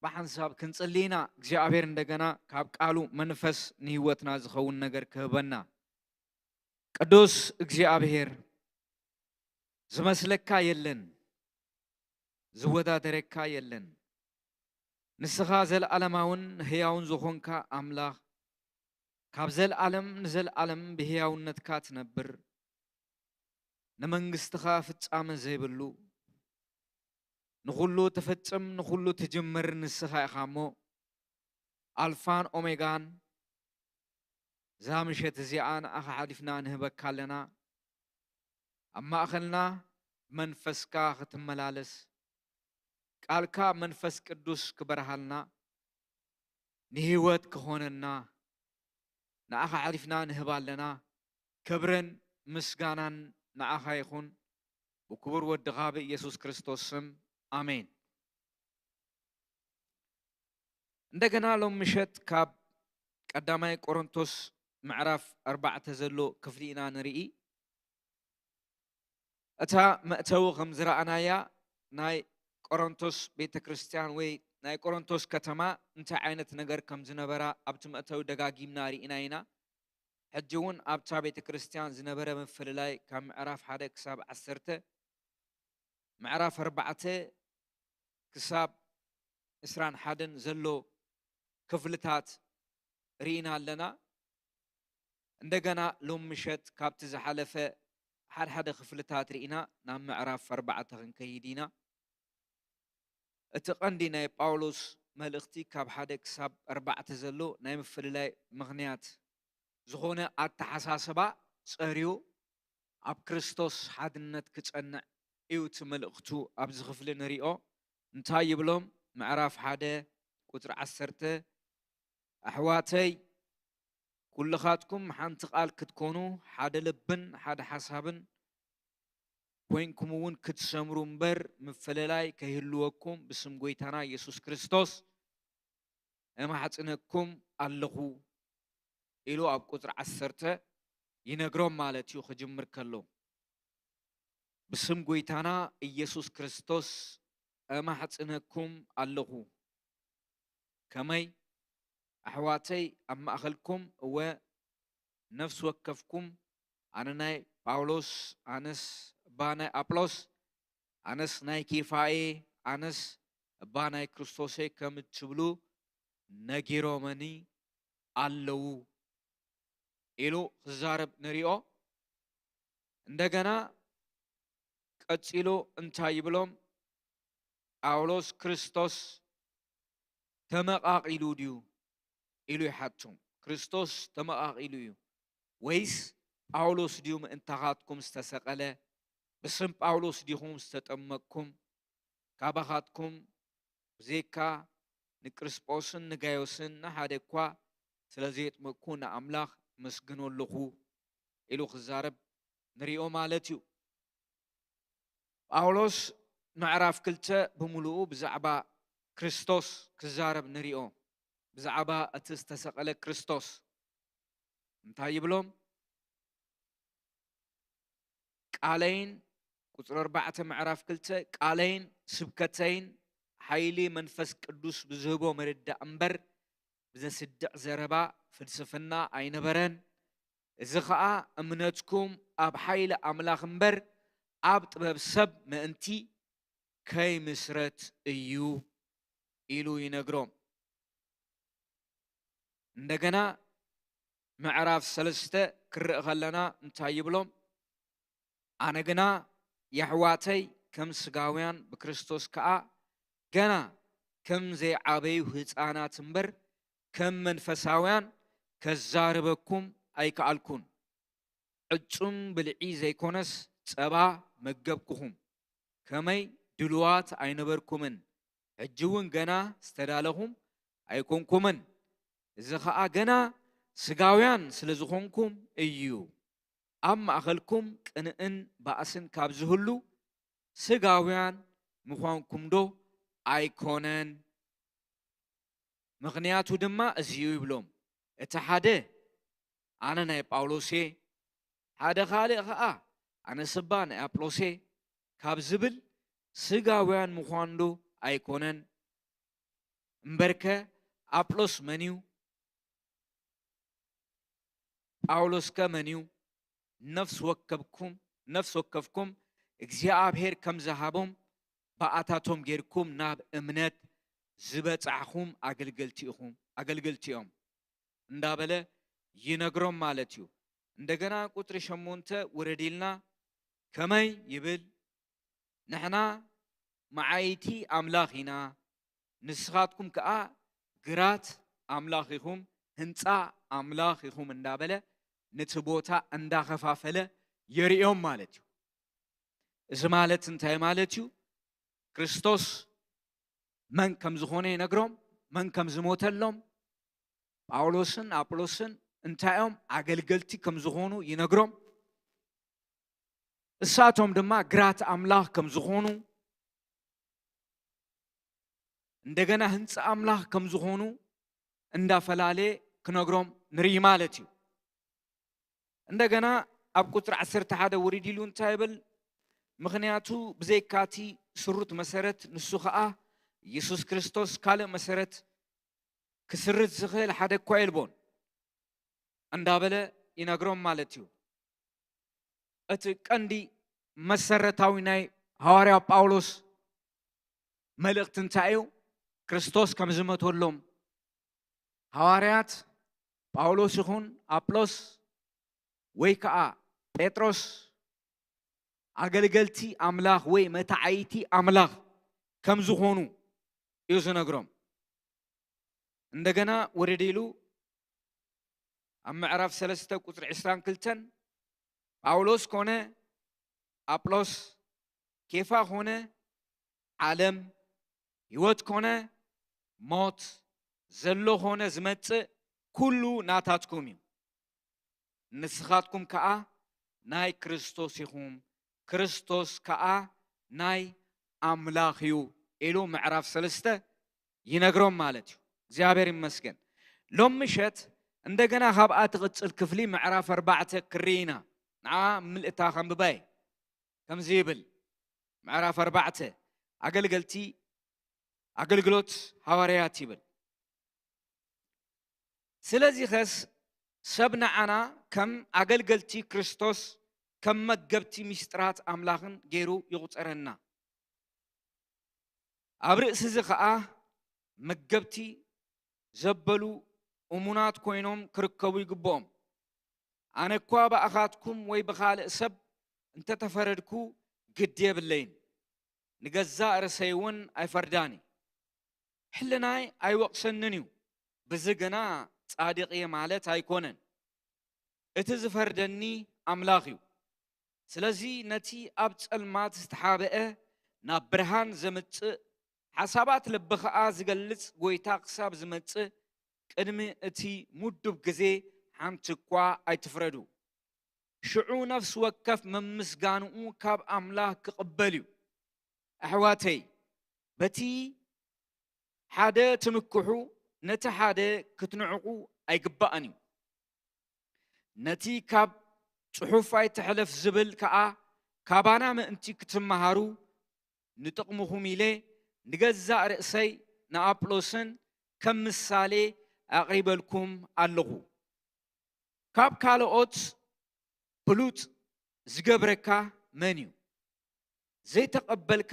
ብሓንሳብ ክንጽሊ ኢና። እግዚኣብሔር እንደገና ካብ ቃሉ መንፈስ ንህይወትና ዝኸውን ነገር ክህበና። ቅዱስ እግዚኣብሔር ዝመስለካ የለን፣ ዝወዳደረካ የለን። ንስኻ ዘለኣለማውን ህያውን ዝኾንካ ኣምላኽ ካብ ዘለኣለም ንዘለኣለም ብህያውነትካ ትነብር፣ ንመንግስትኻ ፍጻመ ዘይብሉ፣ ንኹሉ ትፍጽም ንኹሉ ትጅምር ንስኻ ኢኻ እሞ፣ ኣልፋን ኦሜጋን እዛ ምሸት እዚኣ ንኣኻ ሓሊፍና ንህበካ ኣለና። ኣብ ማእኸልና መንፈስካ ክትመላለስ፣ ቃልካ መንፈስ ቅዱስ ክበርሃልና፣ ንህይወት ክኾነና ንኣኻ ሓሊፍና ንህብ ኣለና። ክብርን ምስጋናን ንኣኻ ይኹን፣ ብክቡር ወድኻ ብኢየሱስ ክርስቶስ ስም፣ ኣሜን። እንደገና ሎም ምሸት ካብ ቀዳማይ ቆሮንቶስ ምዕራፍ ኣርባዕተ ዘሎ ክፍሊ ኢና ንርኢ። እታ መእተዊ ከም ዝረኣናያ ናይ ቆሮንቶስ ቤተ ክርስቲያን ወይ ናይ ቆሮንቶስ ከተማ እንታይ ዓይነት ነገር ከም ዝነበራ ኣብቲ መእተዊ ደጋጊምና ርኢና ኢና። ሕጂ እውን ኣብታ ቤተ ክርስቲያን ዝነበረ ምፍልላይ ካብ ምዕራፍ ሓደ ክሳብ ዓሰርተ፣ ምዕራፍ ኣርባዕተ ክሳብ ዕስራን ሓደን ዘሎ ክፍልታት ርኢና ኣለና። እንደገና ሎም ምሸት ካብቲ ዝሓለፈ ሓድሓደ ክፍልታት ርኢና ናብ ምዕራፍ ኣርባዕተ ክንከይድ ኢና። እቲ ቀንዲ ናይ ጳውሎስ መልእኽቲ ካብ ሓደ ክሳብ ኣርባዕተ ዘሎ ናይ ምፍልላይ ምኽንያት ዝኾነ ኣተሓሳስባ ጸርዩ ኣብ ክርስቶስ ሓድነት ክጸንዕ እዩ እቲ መልእኽቱ ኣብዚ ክፍሊ ንሪኦ። እንታይ ይብሎም? ምዕራፍ ሓደ ቁጽሪ ዓሰርተ፣ ኣሕዋተይ ኩልኻትኩም ሓንቲ ቃል ክትኮኑ ሓደ ልብን ሓደ ሓሳብን ኮይንኩም እውን ክትሰምሩ እምበር ምፍልላይ ከይህልወኩም ብስም ጎይታና ኢየሱስ ክርስቶስ እማሕጽነኩም ኣለኹ ኢሉ ኣብ ቁጽሪ ዓሰርተ ይነግሮም ማለት እዩ። ክጅምር ከሎ ብስም ጎይታና ኢየሱስ ክርስቶስ እማሕጽነኩም ኣለኹ። ከመይ ኣሕዋተይ ኣብ ማእኸልኩም እወ ነፍሲ ወከፍኩም ኣነ ናይ ጳውሎስ ኣነስ እባ ናይ ኣጵሎስ ኣነስ ናይ ኬፋ እየ ኣነስ እባ ናይ ክርስቶስ እየ ከም እትብሉ ነጊሮመኒ ኣለዉ ኢሉ ክዛረብ ንሪኦ። እንደገና ቀጺሉ እንታይ ይብሎም? ጳውሎስ ክርስቶስ ተመቓቒሉ ድዩ ኢሉ ይሓቶም። ክርስቶስ ተመቓቒሉ እዩ ወይስ ጳውሎስ ድዩ ምእንታኻትኩም ዝተሰቐለ? ብስም ጳውሎስ ዲኹም ዝተጠመቅኩም? ካባኻትኩም ብዘይካ ንቅርስጶስን ንጋዮስን ንሓደ እኳ ስለ ዘየጥመቅኩ ንኣምላኽ መስግኖ ኣለኹ ኢሉ ክዛረብ ንሪኦ ማለት እዩ። ጳውሎስ ምዕራፍ ክልተ ብምሉኡ ብዛዕባ ክርስቶስ ክዛረብ ንሪኦ። ብዛዕባ እቲ ዝተሰቐለ ክርስቶስ እንታይ ይብሎም? ቃለይን ቁጽሪ ኣርባዕተ ምዕራፍ ክልተ ቃለይን ስብከተይን ሓይሊ መንፈስ ቅዱስ ብዝህቦ ምርዳእ እምበር ብዘስድዕ ዘረባ ፍልስፍና ኣይነበረን። እዚ ኸኣ እምነትኩም ኣብ ሓይሊ ኣምላኽ እምበር ኣብ ጥበብ ሰብ ምእንቲ ከይምስረት እዩ ኢሉ ይነግሮም። እንደገና ምዕራፍ ሰለስተ ክርኢ ከለና እንታይ ይብሎም? ኣነ ግና የሕዋተይ ከም ስጋውያን ብክርስቶስ ከኣ ገና ከም ዘይዓበዩ ህፃናት እምበር ከም መንፈሳውያን ከዛርበኩም ኣይከኣልኩን። ዕጹም ብልዒ ዘይኮነስ ጸባ መገብኩኹም። ከመይ ድሉዋት ኣይነበርኩምን፣ ሕጂ እውን ገና ዝተዳለኹም ኣይኮንኩምን። እዚ ኸኣ ገና ስጋውያን ስለ ዝኾንኩም እዩ። ኣብ ማእኸልኩም ቅንእን ባእስን ካብ ዝህሉ ስጋውያን ምዃንኩም ዶ ኣይኮነን? ምኽንያቱ ድማ እዚ እዩ ይብሎም። እቲ ሓደ ኣነ ናይ ጳውሎስ እየ፣ ሓደ ካልእ ኸኣ ኣነ ስባ ናይ ኣጵሎስ እየ ካብ ዝብል ስጋውያን ምዃን ዶ ኣይኮነን? እምበርከ ኣጵሎስ መን እዩ? ጳውሎስከ መን እዩ? ነፍሲ ወከፍኩም ነፍሲ ወከፍኩም እግዚኣብሔር ከም ዝሃቦም ብኣታቶም ጌርኩም ናብ እምነት ዝበጻሕኹም ኣገልገልቲ ኢኹም ኣገልገልቲ እዮም እንዳበለ ይነግሮም ማለት እዩ። እንደገና ቁጽሪ ሸሞንተ ውረድ ኢልና ከመይ ይብል? ንሕና መዓይቲ ኣምላኽ ኢና፣ ንስኻትኩም ከኣ ግራት ኣምላኽ ኢኹም፣ ህንጻ ኣምላኽ ኢኹም እንዳበለ ነቲ ቦታ እንዳኸፋፈለ የርእዮም ማለት እዩ። እዚ ማለት እንታይ ማለት እዩ? ክርስቶስ መን ከም ዝኾነ ይነግሮም፣ መን ከም ዝሞተሎም። ጳውሎስን ኣጵሎስን እንታይ እዮም? ኣገልገልቲ ከም ዝኾኑ ይነግሮም። እሳቶም ድማ ግራት ኣምላኽ ከም ዝኾኑ፣ እንደገና ህንጻ ኣምላኽ ከም ዝኾኑ እንዳፈላለየ ክነግሮም ንርኢ ማለት እዩ። እንደገና ኣብ ቁጽሪ ዓሰርተ ሓደ ውሪድ ኢሉ እንታይ ይብል? ምኽንያቱ ብዘይካቲ ስሩት መሰረት፣ ንሱ ኸኣ ኢየሱስ ክርስቶስ፣ ካልእ መሰረት ክስርት ዝኽእል ሓደ እኳ የልቦን እንዳበለ ይነግሮም ማለት እዩ። እቲ ቀንዲ መሰረታዊ ናይ ሃዋርያ ጳውሎስ መልእኽቲ እንታይ እዩ? ክርስቶስ ከም ዝመተሎም ሃዋርያት ጳውሎስ ይኹን ኣጵሎስ ወይ ከዓ ጴጥሮስ ኣገልገልቲ ኣምላኽ ወይ መታዓይቲ ኣምላኽ ከም ዝኾኑ እዩ ዝነግሮም። እንደገና ውርድ ኢሉ ኣብ ምዕራፍ ሰለስተ ቁጽሪ ዕስራን ክልተን ጳውሎስ ኮነ ኣጵሎስ፣ ኬፋ ኮነ ዓለም፣ ህይወት ኮነ ሞት፣ ዘሎ ኮነ ዝመጽእ፣ ኩሉ ናታትኩም እዩ። ንስኻትኩም ከኣ ናይ ክርስቶስ ኢኹም፣ ክርስቶስ ከኣ ናይ ኣምላኽ እዩ ኢሉ ምዕራፍ ሰለስተ ይነግሮም ማለት እዩ። እግዚኣብሔር ይመስገን። ሎም ምሸት እንደገና ካብኣ ትቕጽል ክፍሊ ምዕራፍ ኣርባዕተ ክርኢ ኢና። ንዓ ምልእታ ከንብባይ ከምዚ ይብል፣ ምዕራፍ ኣርባዕተ ኣገልገልቲ ኣገልግሎት ሃዋርያት ይብል። ስለዚኸስ ሰብ ንዓና ከም ኣገልገልቲ ክርስቶስ ከም መገብቲ ምስጢራት ኣምላኽን ገይሩ ይቑጸረና። ኣብ ርእሲ እዚ ኸኣ መገብቲ ዘበሉ እሙናት ኮይኖም ክርከቡ ይግብኦም። ኣነ እኳ ብኣኻትኩም ወይ ብኻልእ ሰብ እንተተፈረድኩ ግዲ የብለይን፣ ንገዛእ ርእሰይ እውን ኣይፈርዳን እዩ። ሕልናይ ኣይወቕሰንን እዩ፣ ብዚ ግና ጻድቕ እየ ማለት ኣይኮነን። እቲ ዝፈርደኒ ኣምላኽ እዩ። ስለዚ ነቲ ኣብ ጸልማት ዝተሓብአ ናብ ብርሃን ዘምጽእ፣ ሓሳባት ልቢ ኸኣ ዝገልጽ ጐይታ ክሳብ ዝመጽእ ቅድሚ እቲ ምዱብ ግዜ ሓንቲ እኳ ኣይትፍረዱ። ሽዑ ነፍሲ ወከፍ መምስጋንኡ ካብ ኣምላኽ ክቕበል እዩ። ኣሕዋተይ፣ በቲ ሓደ ትምክሑ፣ ነቲ ሓደ ክትንዕቑ ኣይግባእን እዩ። ነቲ ካብ ጽሑፍ ኣይትሕለፍ ዝብል ከኣ ካባና ምእንቲ ክትመሃሩ ንጥቕምኹም ኢለ ንገዛእ ርእሰይ ንኣጵሎስን ከም ምሳሌ ኣቕሪበልኩም ኣለኹ። ካብ ካልኦት ብሉጽ ዝገብረካ መን እዩ? ዘይተቐበልካ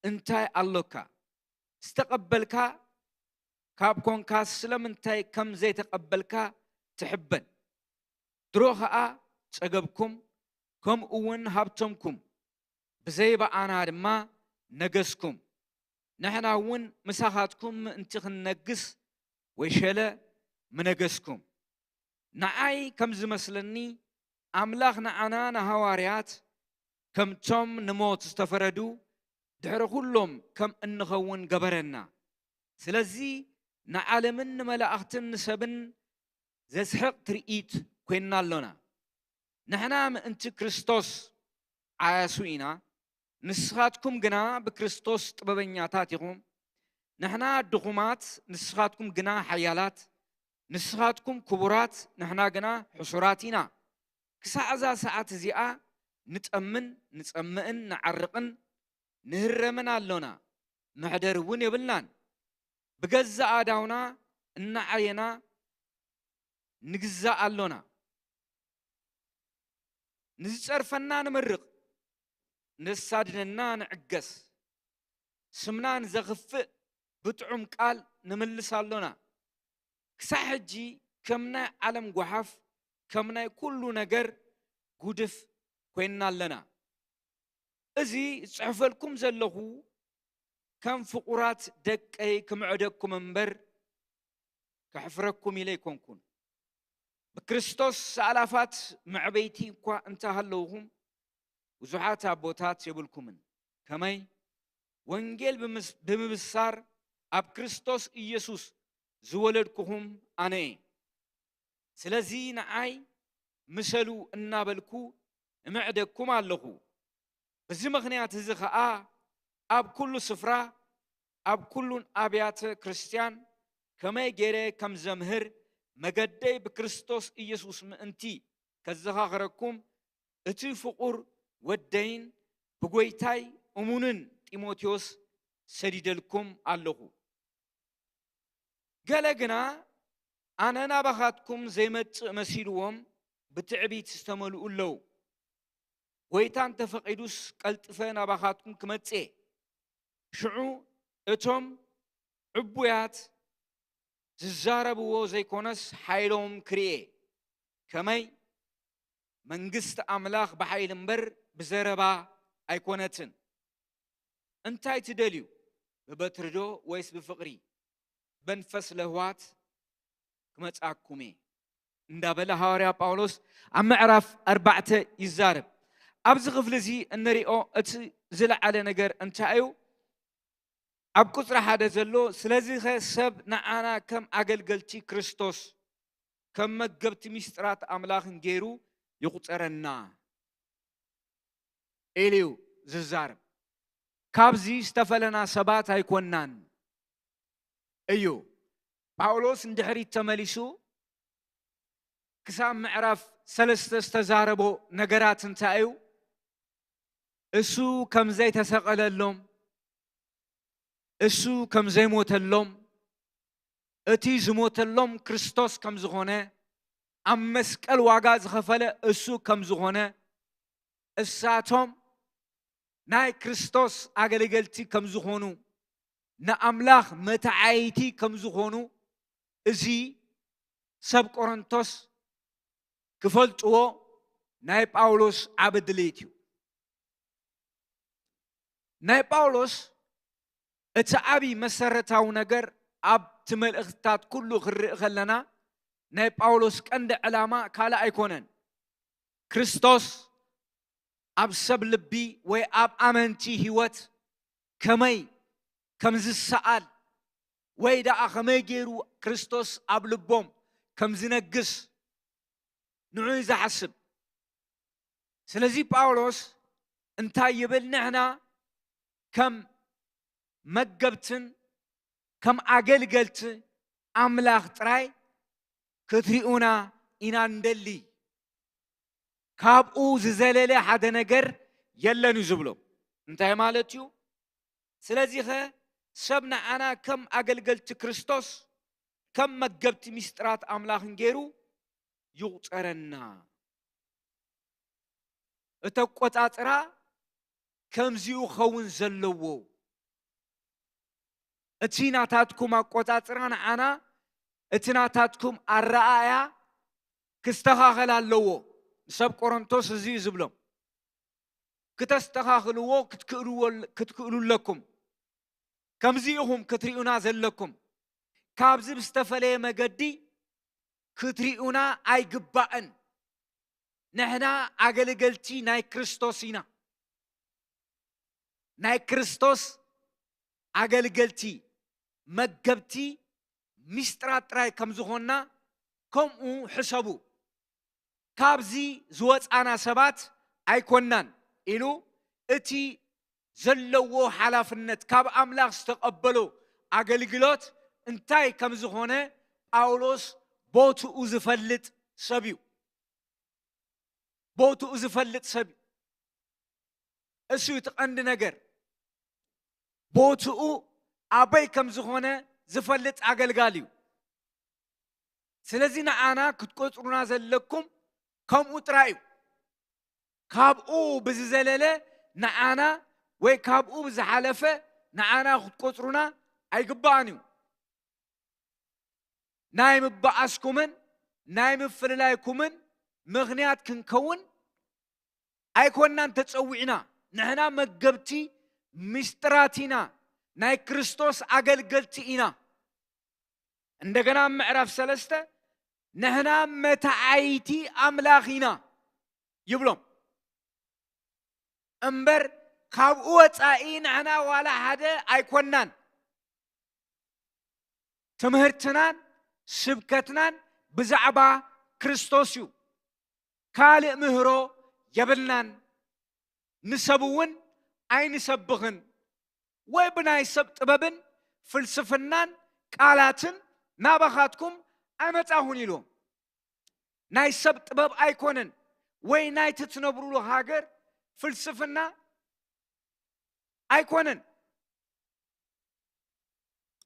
እንታይ ኣሎካ? ዝተቐበልካ ካብ ኮንካ ስለምንታይ ከም ዘይተቐበልካ ትሕበን። ድሮ ኸኣ ጸገብኩም፣ ከምኡ እውን ሃብተምኩም፣ ብዘይ ብኣና ድማ ነገስኩም። ንሕና እውን ምሳኻትኩም ምእንቲ ክንነግስ ወይሸለ ምነገስኩም። ንዓይ ከም ዝመስለኒ ኣምላኽ ንዓና ንሃዋርያት ከምቶም ንሞት ዝተፈረዱ ድሕሪ ኩሎም ከም እንኸውን ገበረና። ስለዚ ንዓለምን ንመላእኽትን ንሰብን ዘስሕቕ ትርኢት ኮይንና ኣሎና። ንሕና ምእንቲ ክርስቶስ ዓያሱ ኢና፣ ንስኻትኩም ግና ብክርስቶስ ጥበበኛታት ኢኹም። ንሕና ድኹማት፣ ንስኻትኩም ግና ሓያላት፣ ንስኻትኩም ክቡራት፣ ንሕና ግና ሕሱራት ኢና። ክሳዕ እዛ ሰዓት እዚኣ ንጠምን ንጸምእን ንዓርቕን ንህረምን ኣሎና፣ መሕደር እውን የብልናን። ብገዛእ ኣእዳውና እናዓየና ንግዛእ ኣሎና። ንዝጸርፈና ንምርቕ፣ ንዘሳድደና ንዕገስ። ስምና ንዘኽፍእ ብጥዑም ቃል ንምልስ ኣሎና። ክሳዕ ሕጂ ከም ናይ ዓለም ጓሓፍ፣ ከም ናይ ኩሉ ነገር ጉድፍ ኮይንና ኣለና። እዚ ዝጽሕፈልኩም ዘለኹ ከም ፍቑራት ደቀይ ክምዕደኩም እምበር፣ ከሕፍረኩም ኢለ ኣይኮንኩን። ብክርስቶስ ኣእላፋት መዕበይቲ እኳ እንተሃለውኹም፣ ብዙሓት ኣቦታት የብልኩምን። ከመይ? ወንጌል ብምስ-፣ ብምብሳር ኣብ ክርስቶስ ኢየሱስ ዝወለድኩኹም ኣነ እየ። ስለዚ ንዓይ ምሰሉ እናበልኩ እምዕደኩም ኣለኹ። በዚ ምኽንያት እዚ ኸኣ ኣብ ኩሉ ስፍራ፣ ኣብ ኩሉን ኣብያተ ክርስትያን ከመይ ገይረ ከም ዘምህር፣ መገደይ ብክርስቶስ ኢየሱስ ምእንቲ ከዘኻኽረኩም፣ እቲ ፍቑር ወደይን ብጐይታይ እሙንን ጢሞቴዎስ ሰዲደልኩም ኣለኹ። ገለ ግና ኣነ ናባኻትኩም ዘይመጽእ መሲልዎም ብትዕቢት ዝተመልኡ ኣለዉ። ጐይታ እንተ ፈቒዱስ ቀልጥፈ ናባኻትኩም ክመጽእ እየ። ሽዑ እቶም ዕቡያት ዝዛረብዎ ዘይኮነስ ሓይሎም ክርኤ፣ ከመይ መንግስቲ ኣምላኽ ብሓይሊ እምበር ብዘረባ ኣይኮነትን። እንታይ ትደልዩ? ብበትሪ ዶ ወይስ ብፍቕሪ? መንፈስ ለህዋት ክመጻኩም እየ እንዳበለ ሃዋርያ ጳውሎስ ኣብ ምዕራፍ ኣርባዕተ ይዛረብ። ኣብዚ ክፍሊ እዚ እንሪኦ እቲ ዝለዓለ ነገር እንታይ እዩ? ኣብ ቁጽሪ ሓደ ዘሎ፣ ስለዚኸ ሰብ ንዓና ከም ኣገልገልቲ ክርስቶስ፣ ከም መገብቲ ምስጢራት ኣምላኽን ገይሩ ይቑጸረና ኢሉ እዩ ዝዛረብ። ካብዚ ዝተፈለና ሰባት ኣይኮናን እዩ። ጳውሎስ ንድሕሪት ተመሊሱ ክሳብ ምዕራፍ ሰለስተ ዝተዛረቦ ነገራት እንታይ እዩ? እሱ ከም ዘይተሰቐለሎም፣ እሱ ከም ዘይሞተሎም፣ እቲ ዝሞተሎም ክርስቶስ ከም ዝኾነ፣ ኣብ መስቀል ዋጋ ዝኸፈለ እሱ ከም ዝኾነ፣ እሳቶም ናይ ክርስቶስ ኣገልገልቲ ከም ዝኾኑ፣ ንኣምላኽ መተዓይቲ ከም ዝኾኑ፣ እዚ ሰብ ቆሮንቶስ ክፈልጥዎ ናይ ጳውሎስ ዓቢ ድሌት እዩ። ናይ ጳውሎስ እቲ ዓቢ መሰረታዊ ነገር ኣብቲ መልእኽትታት ኩሉ ክንርኢ ከለና፣ ናይ ጳውሎስ ቀንዲ ዕላማ ካልእ ኣይኮነን። ክርስቶስ ኣብ ሰብ ልቢ ወይ ኣብ ኣመንቲ ህይወት ከመይ ከም ዝሰኣል ወይ ደኣ ከመይ ገይሩ ክርስቶስ ኣብ ልቦም ከም ዝነግስ ንዑ እዩ ዝሓስብ። ስለዚ ጳውሎስ እንታይ ይብል? ንሕና ከም መገብትን ከም ኣገልገልቲ ኣምላኽ ጥራይ ክትሪኡና ኢና እንደሊ። ካብኡ ዝዘለለ ሓደ ነገር የለን እዩ ዝብሎ። እንታይ ማለት እዩ? ስለዚኸ ሰብ ንዓና ከም ኣገልገልቲ ክርስቶስ፣ ከም መገብቲ ምስጢራት ኣምላኽን ገይሩ ይቑጸረና። እቲ ኣቆጻጽራ ከምዚኡ ክኸውን ዘለዎ። እቲ ናታትኩም ኣቆጻጽራ ንዓና፣ እቲ ናታትኩም ኣረኣእያ ክስተኻኸል ኣለዎ። ንሰብ ቆሮንቶስ እዚ እዩ ዝብሎም። ክተስተኻኽልዎ ክትክእልዎ-፣ ክትክእሉ ኣለኩም። ከምዚ ኢኹም ክትሪኡና ዘለኩም። ካብዚ ብዝተፈለየ መገዲ ክትሪኡና ኣይግባእን። ንሕና ኣገልገልቲ ናይ ክርስቶስ ኢና። ናይ ክርስቶስ ኣገልገልቲ፣ መገብቲ፣ ምስጢራት ጥራይ ከም ዝኾንና ከምኡ ሕሰቡ። ካብዚ ዝወጻና ሰባት ኣይኮናን ኢሉ እቲ ዘለዎ ሓላፍነት ካብ ኣምላኽ ዝተቐበሎ ኣገልግሎት እንታይ ከም ዝኾነ ጳውሎስ ቦትኡ ዝፈልጥ ሰብ እዩ። ቦትኡ ዝፈልጥ ሰብ እዩ። እሱ እቲ ቀንዲ ነገር። ቦትኡ ኣበይ ከም ዝኾነ ዝፈልጥ ኣገልጋሊ እዩ። ስለዚ ንዓና ክትቆጽሩና ዘለኩም ከምኡ ጥራይ እዩ። ካብኡ ብዝዘለለ ንዓና ወይ ካብኡ ብዝሓለፈ ንዓና ክትቆጽሩና ኣይግባእን እዩ። ናይ ምበኣስኩምን ናይ ምፍልላይኩምን ምኽንያት ክንከውን ኣይኮናን ተጸዊዕና። ንሕና መገብቲ ምስጢራት ኢና፣ ናይ ክርስቶስ ኣገልገልቲ ኢና። እንደገና ኣብ ምዕራፍ ሰለስተ ንሕና መተዓይቲ ኣምላኽ ኢና ይብሎም። እምበር ካብኡ ወጻኢ ንሕና ዋላ ሓደ ኣይኮናን። ትምህርትናን ስብከትናን ብዛዕባ ክርስቶስ እዩ። ካልእ ምህሮ የብልናን። ንሰብ እውን ኣይንሰብኽን፣ ወይ ብናይ ሰብ ጥበብን ፍልስፍናን ቃላትን ናባኻትኩም ኣይመጻኹን ኢልዎም። ናይ ሰብ ጥበብ ኣይኮነን፣ ወይ ናይቲ ትነብሩሉ ሃገር ፍልስፍና ኣይኮነን።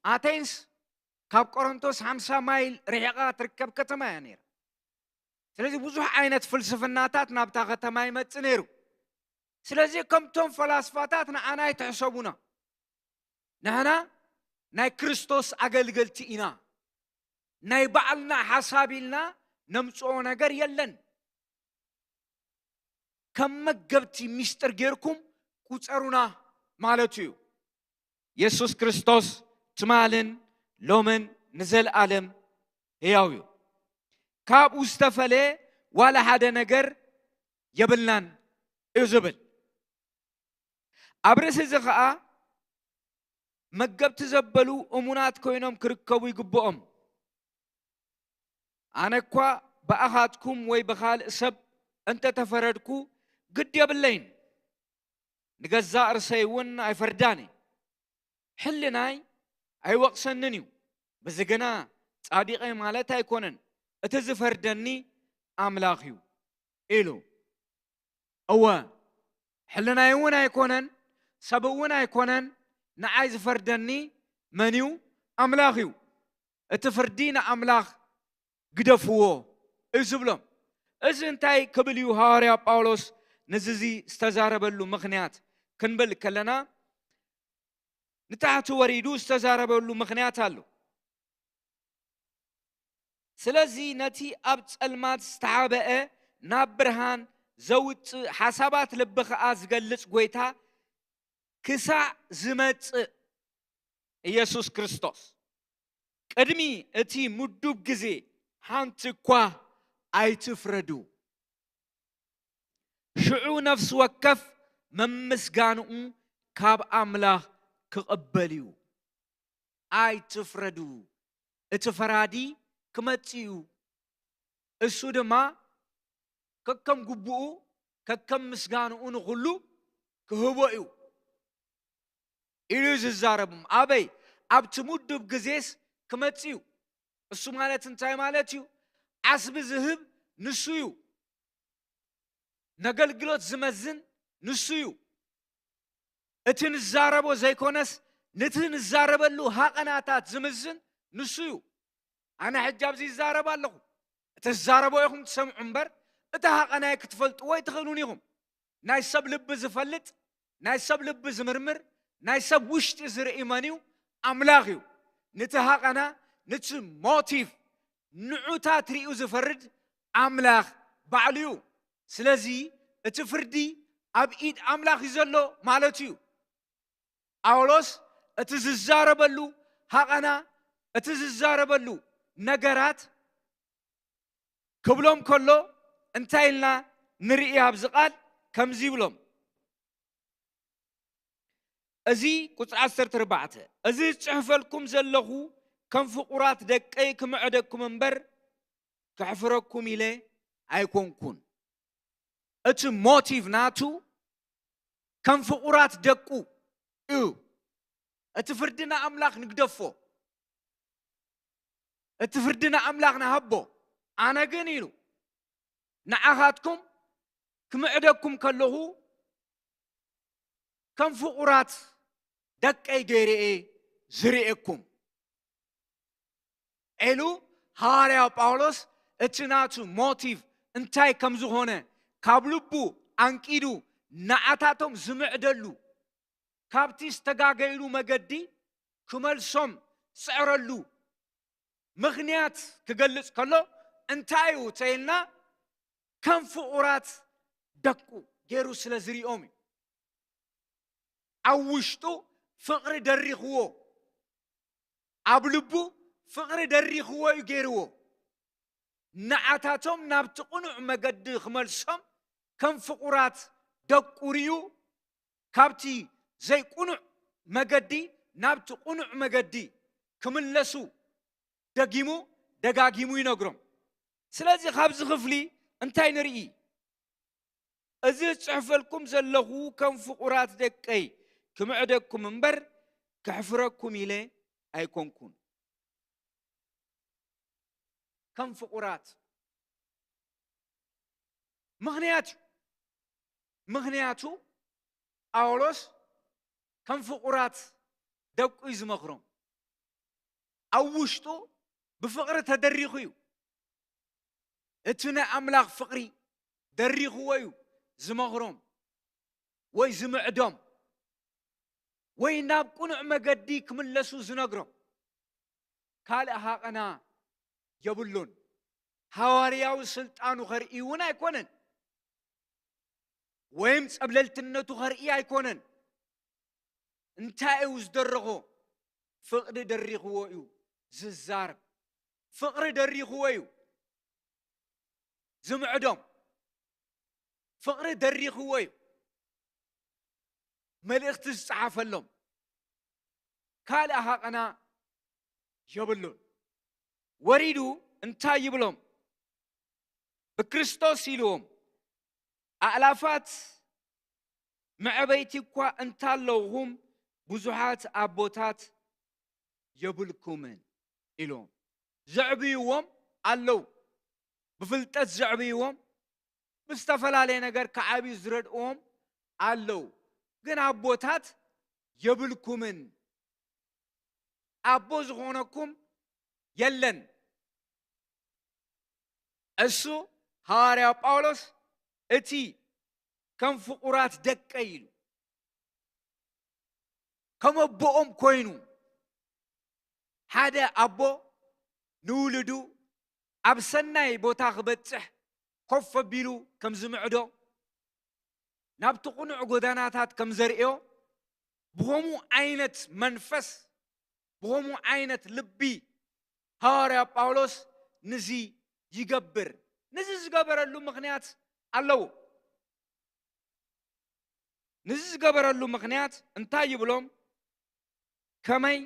ኣቴንስ ካብ ቆሮንቶስ ሓምሳ ማይል ርሒቓ ትርከብ ከተማ እያ ነይራ። ስለዚ ብዙሕ ዓይነት ፍልስፍናታት ናብታ ከተማ ይመጽእ ነይሩ። ስለዚ ከምቶም ፈላስፋታት ንዓና ኣይትሕሰቡና። ንሕና ናይ ክርስቶስ ኣገልገልቲ ኢና። ናይ ባዕልና ሓሳብ ኢልና ነምጽኦ ነገር የለን። ከም መገብቲ ሚስጥር ጌርኩም ቁጸሩና ማለቱ እዩ። የሱስ ክርስቶስ ትማልን ሎምን ንዘለኣለም ህያው እዩ። ካብኡ ዝተፈለየ ዋላ ሓደ ነገር የብልናን እዩ ዝብል። ኣብ ርእሲ እዚ ኸኣ መገብቲ ዘበሉ እሙናት ኮይኖም ክርከቡ ይግብኦም። ኣነ እኳ ብኣኻትኩም ወይ ብኻልእ ሰብ እንተ ተፈረድኩ ግድ የብለይን። ንገዛእ ርእሰይ እውን ኣይፈርዳን እየ። ሕልናይ ኣይወቕሰንን እዩ። በዚ ግና ጻዲቕ እየ ማለት ኣይኮነን። እቲ ዝፈርደኒ ኣምላኽ እዩ ኢሉ። እወ፣ ሕልናይ እውን ኣይኮነን፣ ሰብ እውን ኣይኮነን፣ ንዓይ ዝፈርደኒ መን እዩ? ኣምላኽ እዩ። እቲ ፍርዲ ንኣምላኽ ግደፍዎ እዩ ዝብሎም። እዚ እንታይ ክብል እዩ ሃዋርያ ጳውሎስ ነዚ ዝተዛረበሉ ምኽንያት ክንብል ከለና፣ ንታሕቲ ወሪዱ ዝተዛረበሉ ምኽንያት ኣሎ። ስለዚ ነቲ ኣብ ጸልማት ዝተሓብአ ናብ ብርሃን ዘውጽእ፣ ሓሳባት ልቢ ኸኣ ዝገልጽ ጐይታ ክሳዕ ዝመጽእ፣ ኢየሱስ ክርስቶስ፣ ቅድሚ እቲ ምዱብ ግዜ ሓንቲ እኳ ኣይትፍረዱ። ሽዑ ነፍሲ ወከፍ መምስጋንኡ ካብ ኣምላኽ ክቕበል እዩ። ኣይትፍረዱ። እቲ ፈራዲ ክመጽእ እዩ። እሱ ድማ ከከም ግቡኡ፣ ከከም ምስጋንኡ ንኹሉ ክህቦ እዩ ኢሉ እዩ ዝዛረብም። ኣበይ? ኣብቲ ምዱብ ግዜስ ክመጽእ እዩ። እሱ ማለት እንታይ ማለት እዩ? ዓስቢ ዝህብ ንሱ እዩ። ነገልግሎት ዝመዝን ንሱ እዩ። እቲ ንዛረቦ ዘይኮነስ፣ ነቲ ንዛረበሉ ሃቐናታት ዝምዝን ንሱ እዩ። ኣነ ሕጂ ኣብዚ ይዛረብ ኣለኹ። እቲ ዝዛረቦ ኢኹም ትሰምዑ እምበር፣ እቲ ሃቐናይ ክትፈልጥዎ ኣይትኽእሉን ኢኹም። ናይ ሰብ ልቢ ዝፈልጥ፣ ናይ ሰብ ልቢ ዝምርምር፣ ናይ ሰብ ውሽጢ ዝርኢ መን እዩ? ኣምላኽ እዩ። ነቲ ሃቐና፣ ነቲ ሞቲቭ፣ ንዑታት ርእዩ ዝፈርድ ኣምላኽ ባዕሉ እዩ። ስለዚ እቲ ፍርዲ ኣብ ኢድ ኣምላኽ እዩ ዘሎ ማለት እዩ። ጳውሎስ እቲ ዝዛረበሉ ሃቐና፣ እቲ ዝዛረበሉ ነገራት ክብሎም ከሎ እንታይ ኢልና ንርኢ? ኣብዚ ቃል ከምዚ ይብሎም፣ እዚ ቁጽሪ ዓሰርተ ኣርባዕተ፣ እዚ ዝጽሕፈልኩም ዘለኹ ከም ፍቑራት ደቀይ ክምዕደኩም እምበር፣ ከሕፍረኩም ኢለ ኣይኮንኩን። እቲ ሞቲቭ ናቱ ከም ፍቑራት ደቁ እዩ። እቲ ፍርዲ ንኣምላኽ ንግደፎ፣ እቲ ፍርዲ ንኣምላኽ ንሃቦ። ኣነ ግን ኢሉ ንዓኻትኩም ክምዕደኩም ከለኹ ከም ፍቑራት ደቀይ ገይረ እየ ዝርእየኩም። ኢሉ ሃዋርያ ጳውሎስ እቲ ናቱ ሞቲቭ እንታይ ከም ዝኾነ ካብ ልቡ ኣንቂዱ ንዓታቶም ዝምዕደሉ፣ ካብቲ ዝተጋገይሉ መገዲ ክመልሶም ዝጽዕረሉ ምኽንያት ክገልጽ ከሎ እንታይ እዩ ተይልና፣ ከም ፍቑራት ደቁ ገይሩ ስለ ዝሪኦም እዩ። ኣብ ውሽጡ ፍቕሪ ደሪኽዎ፣ ኣብ ልቡ ፍቕሪ ደሪኽዎ እዩ ገይርዎ። ንዓታቶም ናብቲ ቅኑዕ መገዲ ክመልሶም ከም ፍቑራት ደቁ ርእዩ፣ ካብቲ ዘይቅኑዕ መገዲ ናብቲ ቅኑዕ መገዲ ክምለሱ ደጊሙ ደጋጊሙ ይነግሮም። ስለዚ ካብዚ ክፍሊ እንታይ ንርኢ? እዚ ዝጽሕፈልኩም ዘለኹ ከም ፍቑራት ደቀይ ክምዕደኩም እምበር፣ ከሕፍረኩም ኢለ ኣይኮንኩን። ከም ፍቑራት። ምኽንያት እዩ። ምኽንያቱ ጳውሎስ ከም ፍቑራት ደቁ እዩ ዝመኽሮም። ኣብ ውሽጡ ብፍቕሪ ተደሪኹ እዩ። እቲ ናይ ኣምላኽ ፍቕሪ ደሪኽዎ እዩ ዝመኽሮም ወይ ዝምዕዶም ወይ ናብ ቅኑዕ መገዲ ክምለሱ ዝነግሮም። ካልእ ሃቐና የብሉን። ሃዋርያዊ ስልጣኑ ኸርኢ እውን ኣይኮነን፣ ወይም ጸብለልትነቱ ኸርኢ ኣይኮነን። እንታይ እዩ ዝደረኾ? ፍቕሪ ደሪኽዎ እዩ ዝዛረብ። ፍቕሪ ደሪኽዎ እዩ ዝምዕዶም። ፍቕሪ ደሪኽዎ እዩ መልእኽቲ ዝጸሓፈሎም። ካልእ ሃቐና የብሉን። ወሪዱ እንታይ ይብሎም? ብክርስቶስ ኢልዎም፣ ኣእላፋት መዕበይቲ እኳ እንታለውኹም፣ ብዙሓት ኣቦታት የብልኩምን ኢልዎም። ዘዕብይዎም ኣለዉ። ብፍልጠት ዘዕብይዎም፣ ብዝተፈላለየ ነገር ክዓብዩ ዝረድእዎም ኣለዉ። ግን ኣቦታት የብልኩምን። ኣቦ ዝኾነኩም የለን። እሱ ሃዋርያ ጳውሎስ እቲ ከም ፍቑራት ደቀይ ኢሉ ከም ኣቦኦም ኮይኑ፣ ሓደ ኣቦ ንውሉዱ ኣብ ሰናይ ቦታ ክበጽሕ ኮፍ ኣቢሉ ከም ዝምዕዶ፣ ናብቲ ቅኑዕ ጎደናታት ከም ዘርእዮ፣ ብኸምኡ ዓይነት መንፈስ፣ ብኸምኡ ዓይነት ልቢ ሃዋርያ ጳውሎስ ንዚ ይገብር። ንዚ ዝገበረሉ ምኽንያት ኣለዎ። ንዚ ዝገበረሉ ምኽንያት እንታይ ይብሎም? ከመይ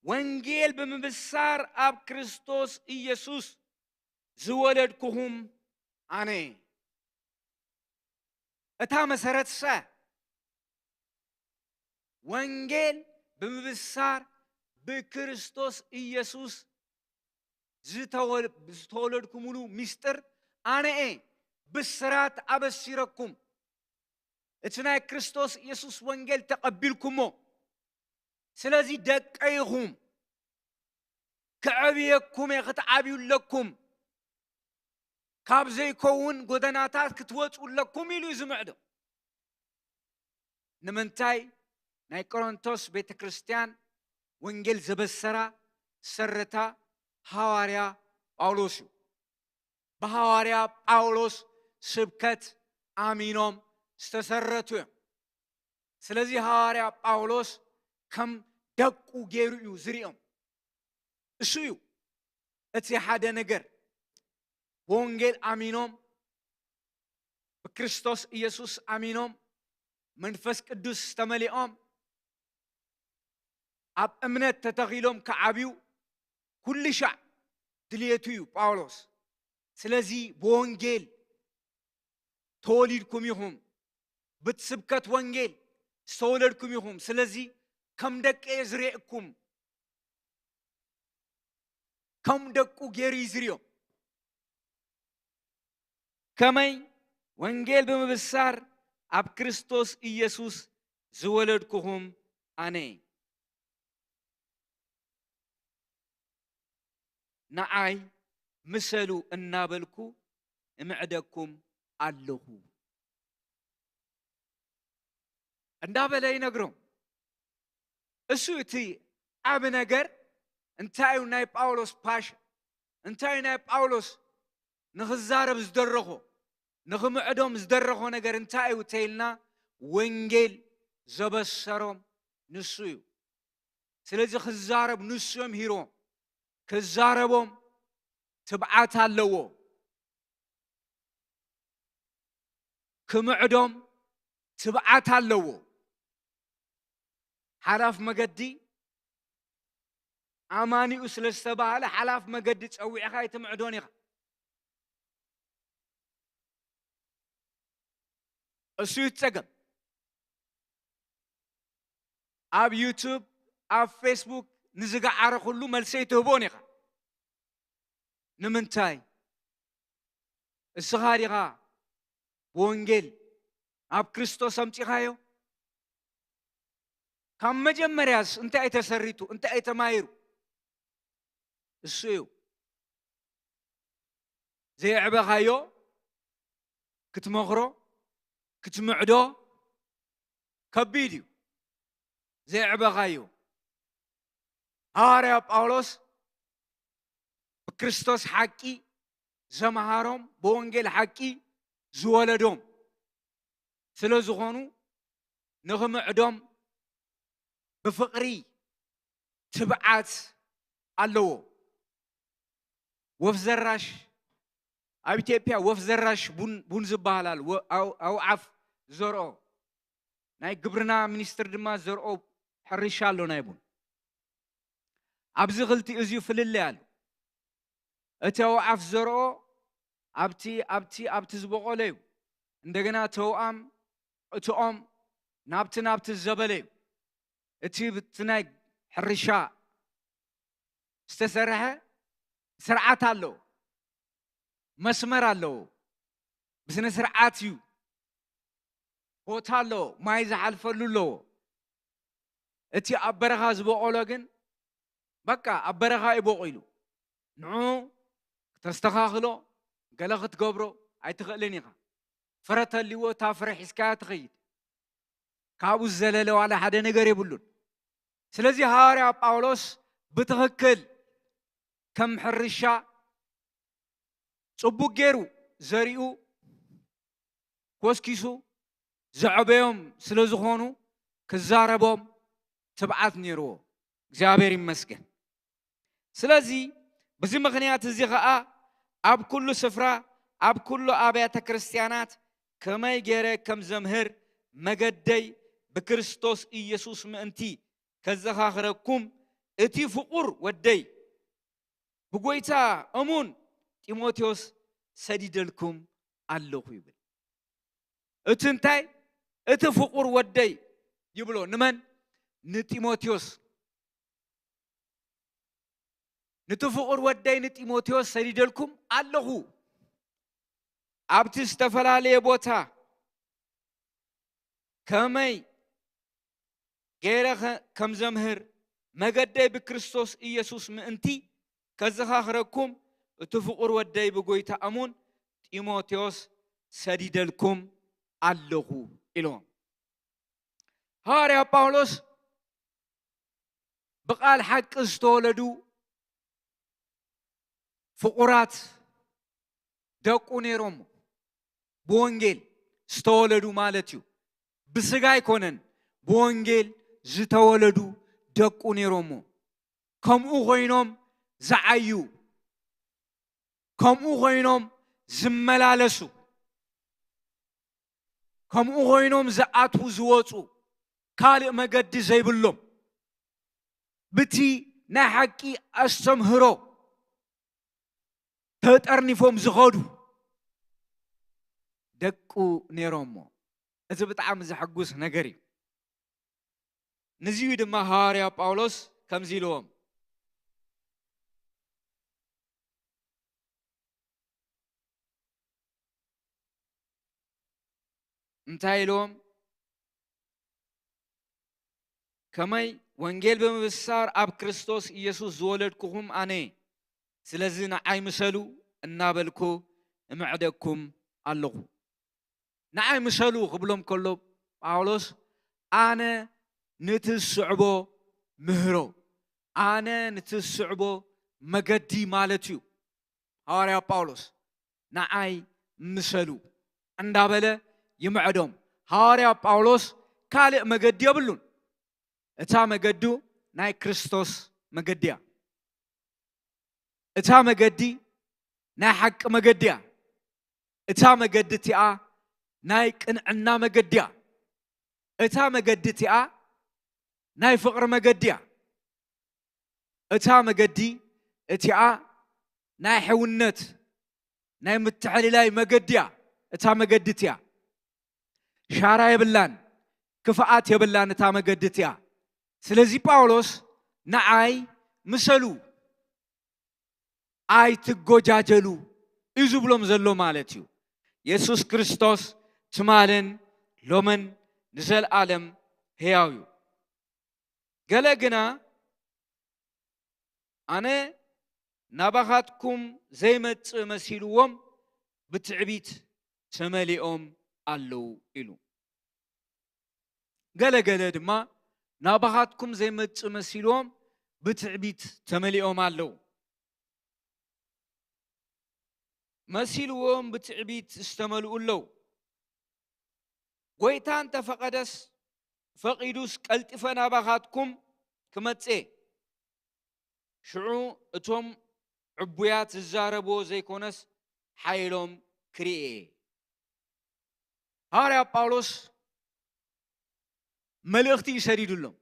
ወንጌል ብምብሳር ኣብ ክርስቶስ ኢየሱስ ዝወለድኩኹም ኣነ እየ። እታ መሰረትሰ ወንጌል ብምብሳር ብክርስቶስ ኢየሱስ ዝተወ-፣ ዝተወለድኩምሉ ምስጢር ኣነ እየ። ብስራት ኣበሲረኩም። እቲ ናይ ክርስቶስ ኢየሱስ ወንጌል ተቐቢልኩሞ። ስለዚ ደቀ ኢኹም። ከዕብየኩም እየ፣ ክትዓብዩ ኣለኩም። ካብ ዘይከውን ጎደናታት ክትወጹ ኣለኩም ኢሉ እዩ ዝምዕዶ። ንምንታይ? ናይ ቆሮንቶስ ቤተ ክርስቲያን ወንጌል ዘበሰራ፣ ዝሰረታ ሃዋርያ ጳውሎስ እዩ። ብሃዋርያ ጳውሎስ ስብከት ኣሚኖም ዝተሰረቱ እዮም። ስለዚ ሃዋርያ ጳውሎስ ከም ደቁ ገይሩ እዩ ዝርእዮም። እሱ እዩ እቲ ሓደ ነገር። ብወንጌል ኣሚኖም፣ ብክርስቶስ ኢየሱስ ኣሚኖም፣ መንፈስ ቅዱስ ተመሊኦም ኣብ እምነት ተተኺሎም ክዓብዩ ኩሉ ሻዕ ድልየቱ እዩ ጳውሎስ። ስለዚ ብወንጌል ተወሊድኩም ኢኹም፣ ብትስብከት ወንጌል ዝተወለድኩም ኢኹም። ስለዚ ከም ደቀ እየ ዝርእየኩም፣ ከም ደቁ ገይሩ እዩ ዝርእዮም። ከመይ ወንጌል ብምብሳር ኣብ ክርስቶስ ኢየሱስ ዝወለድኩኹም ኣነ እየ። ንዓይ ምሰሉ እናበልኩ እምዕደኩም ኣለኹ። እንዳበለ ይነግሮም። እሱ እቲ ዓቢ ነገር እንታይ እዩ? ናይ ጳውሎስ ፓሽን እንታይ እዩ? ናይ ጳውሎስ ንኽዛረብ ዝደረኾ፣ ንኽምዕዶም ዝደረኾ ነገር እንታይ እዩ ተይልና፣ ወንጌል ዘበሰሮም ንሱ እዩ። ስለዚ ክዛረብ ንሱ እዮም ሂሮም። ክዛረቦም ትብዓት ኣለዎ። ክምዕዶም ትብዓት ኣለዎ። ሓላፍ መገዲ ኣማኒኡ ስለ ዝተባህለ ሓላፍ መገዲ ጸዊዕኻ ኣይትምዕዶን ኢኻ። እሱ እዩ እቲ ጸገም። ኣብ ዩቱብ፣ ኣብ ፌስቡክ ንዝገዓረ ኩሉ መልሰይ ትህቦን ኢኻ። ንምንታይ? እስኻ ዲኻ ብወንጌል ኣብ ክርስቶስ ኣምጺኻዮ? ካብ መጀመርያስ እንታይ እዩ ተሰሪቱ? እንታይ እዩ ተማሂሩ? እሱ እዩ። ዘየዕበኻዮ ክትመኽሮ፣ ክትምዕዶ ከቢድ እዩ። ዘየዕበኻዮ። ሃዋርያ ጳውሎስ ብክርስቶስ ሓቂ ዘምሃሮም፣ ብወንጌል ሓቂ ዝወለዶም ስለ ዝኾኑ፣ ንኽምዕዶም ብፍቕሪ ትብዓት ኣለዎ። ወፍ ዘራሽ፣ ኣብ ኢትዮጵያ ወፍ ዘራሽ ቡን፣ ቡን ዝበሃል ኣሎ። ወ-፣ ኣው-፣ ኣውዓፍ ዘርኦ። ናይ ግብርና ሚኒስትር ድማ ዘርኦ ሕርሻ ኣሎ ናይ ቡን። ኣብዚ ክልቲኡ እዚኡ ፍልልይ ኣሎ። እቲ ኣውዓፍ ዘርኦ ኣብቲ፣ ኣብቲ፣ ኣብቲ ዝበቖለ እዩ። እንደገና ተውኣም፣ እቲኦም ናብቲ፣ ናብቲ ዘበለ እዩ። እቲ ብቲ ናይ ሕርሻ ዝተሰርሐ ስርዓት ኣለዎ፣ መስመር ኣለዎ፣ ብስነ ስርዓት እዩ፣ ቦታ ኣለዎ፣ ማይ ዝሓልፈሉ ኣለዎ። እቲ ኣብ በረኻ ዝበቖሎ ግን በቃ ኣብ በረኻ እዩ በቑሉ። ንዑ ክተስተኻኽሎ፣ ገለ ክትገብሮ ኣይትኽእልን ኢኻ። ፍረ ተልዎ እታ ፍረ ሒዝካያ ትኸይድ። ካብኡ ዝዘለለ ዋላ ሓደ ነገር የብሉን። ስለዚ ሃዋርያ ጳውሎስ ብትኽክል ከም ሕርሻ ጽቡቕ ገይሩ ዘሪኡ ኮስኪሱ ዘዕበዮም ስለ ዝኾኑ ክዛረቦም ትብዓት ነይርዎ። እግዚኣብሔር ይመስገን። ስለዚ በዚ ምኽንያት እዚ ኸኣ ኣብ ኩሉ ስፍራ ኣብ ኩሉ ኣብያተ ክርስቲያናት ከመይ ገይረ ከም ዘምህር መገደይ ብክርስቶስ ኢየሱስ ምእንቲ ከዘኻኽረኩም እቲ ፍቑር ወደይ ብጎይታ እሙን ጢሞቴዎስ ሰዲደልኩም ኣለኹ ይብል። እቲ እንታይ? እቲ ፍቑር ወደይ ይብሎ ንመን? ንጢሞቴዎስ። ንቲ ፍቑር ወደይ ንጢሞቴዎስ ሰዲደልኩም ኣለኹ። ኣብቲ ዝተፈላለየ ቦታ ከመይ ገይረ ከም ዘምህር መገደይ ብክርስቶስ ኢየሱስ ምእንቲ ከዘኻኽረኩም እቲ ፍቑር ወደይ ብጎይታ እሙን ጢሞቴዎስ ሰዲደልኩም ኣለኹ ኢልዎም። ሃዋርያ ጳውሎስ ብቓል ሓቂ ዝተወለዱ ፍቑራት ደቁ ነይሮሞ። ብወንጌል ዝተወለዱ ማለት እዩ። ብስጋ ኣይኮነን፣ ብወንጌል ዝተወለዱ ደቁ ነይሮሞ። ከምኡ ኮይኖም ዝዓዩ፣ ከምኡ ኮይኖም ዝመላለሱ፣ ከምኡ ኮይኖም ዝኣትዉ ዝወፁ፣ ካልእ መገዲ ዘይብሎም፣ ብቲ ናይ ሓቂ ኣስተምህሮ ተጠርኒፎም ዝኸዱ ደቁ ነይሮሞ። እዚ ብጣዕሚ ዘሐጉስ ነገር እዩ። ንዚዩ ድማ ሃዋርያ ጳውሎስ ከምዚ ኢልዎም፣ እንታይ ኢልዎም? ከመይ ወንጌል ብምብሳር ኣብ ክርስቶስ ኢየሱስ ዝወለድኩኹም ኣነ፣ ስለዚ ንዓይ ምሰሉ እናበልኩ እምዕደኩም ኣለኹ። ንዓይ ምሰሉ ክብሎም ከሎ ጳውሎስ ኣነ ንትስዕቦ ምህሮ፣ ኣነ ንትስዕቦ መገዲ ማለት እዩ። ሃዋርያ ጳውሎስ ንዓይ ምሰሉ እንዳበለ ይምዕዶም። ሃዋርያ ጳውሎስ ካልእ መገዲ የብሉን። እታ መገዱ ናይ ክርስቶስ መገዲ እያ። እታ መገዲ ናይ ሓቂ መገዲ እያ። እታ መገዲ እቲኣ ናይ ቅንዕና መገዲ እያ። እታ መገዲ እቲኣ ናይ ፍቕሪ መገዲ እያ። እታ መገዲ እቲኣ ናይ ሕውነት፣ ናይ ምትሕልላይ መገዲ እያ። እታ መገዲ እቲኣ ሻራ የብላን፣ ክፍኣት የብላን እታ መገዲ እቲኣ። ስለዚ ጳውሎስ ንዓይ ምሰሉ፣ ኣይትጎጃጀሉ እዩ ዝብሎም ዘሎ ማለት እዩ። የሱስ ክርስቶስ ትማልን ሎምን ንዘለኣለም ህያው እዩ። ገለ ግና ኣነ ናባኻትኩም ዘይመጽእ መሲልዎም ብትዕቢት ተመሊኦም ኣለዉ ኢሉ። ገለ ገለ ድማ ናባኻትኩም ዘይመጽእ መሲልዎም ብትዕቢት ተመሊኦም ኣለዉ። መሲልዎም ብትዕቢት ዝተመልኡ ኣለዉ። ጐይታ እንተ ፈቐደስ፣ ፈቒዱስ ቀልጢፈ ናባኻትኩም ክመጽእ እየ። ሽዑ እቶም ዕቡያት ዝዛረብዎ ዘይኮነስ ሓይሎም ክርኢ እየ። ሃዋርያ ጳውሎስ መልእኽቲ እዩ ሰዲዱሎም።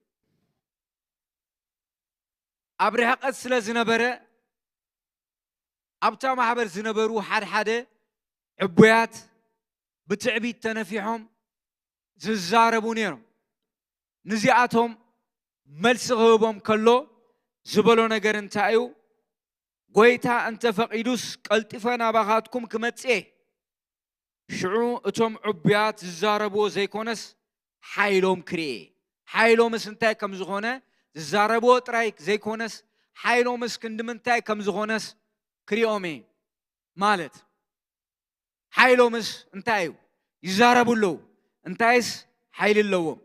ኣብ ርሕቀት ስለ ዝነበረ፣ ኣብታ ማሕበር ዝነበሩ ሓድሓደ ዕቡያት ብትዕቢት ተነፊሖም ዝዛረቡ ነይሮም። ንዚኣቶም መልሲ ክህቦም ከሎ ዝበሎ ነገር እንታይ እዩ? "ጐይታ እንተ ፈቒዱስ ቀልጢፈ ናባኻትኩም ክመጽእ እየ። ሽዑ እቶም ዕቡያት ዝዛረብዎ ዘይኮነስ ሓይሎም ክርኢ እየ።" ሓይሎምስ እንታይ ከም ዝኾነ፣ ዝዛረብዎ ጥራይ ዘይኮነስ ሓይሎምስ ክንዲ ምንታይ ከም ዝኾነስ ክሪኦም እየ ማለት። ሓይሎምስ እንታይ እዩ? ይዛረቡ ኣለዉ። እንታይስ ሓይሊ ኣለዎም?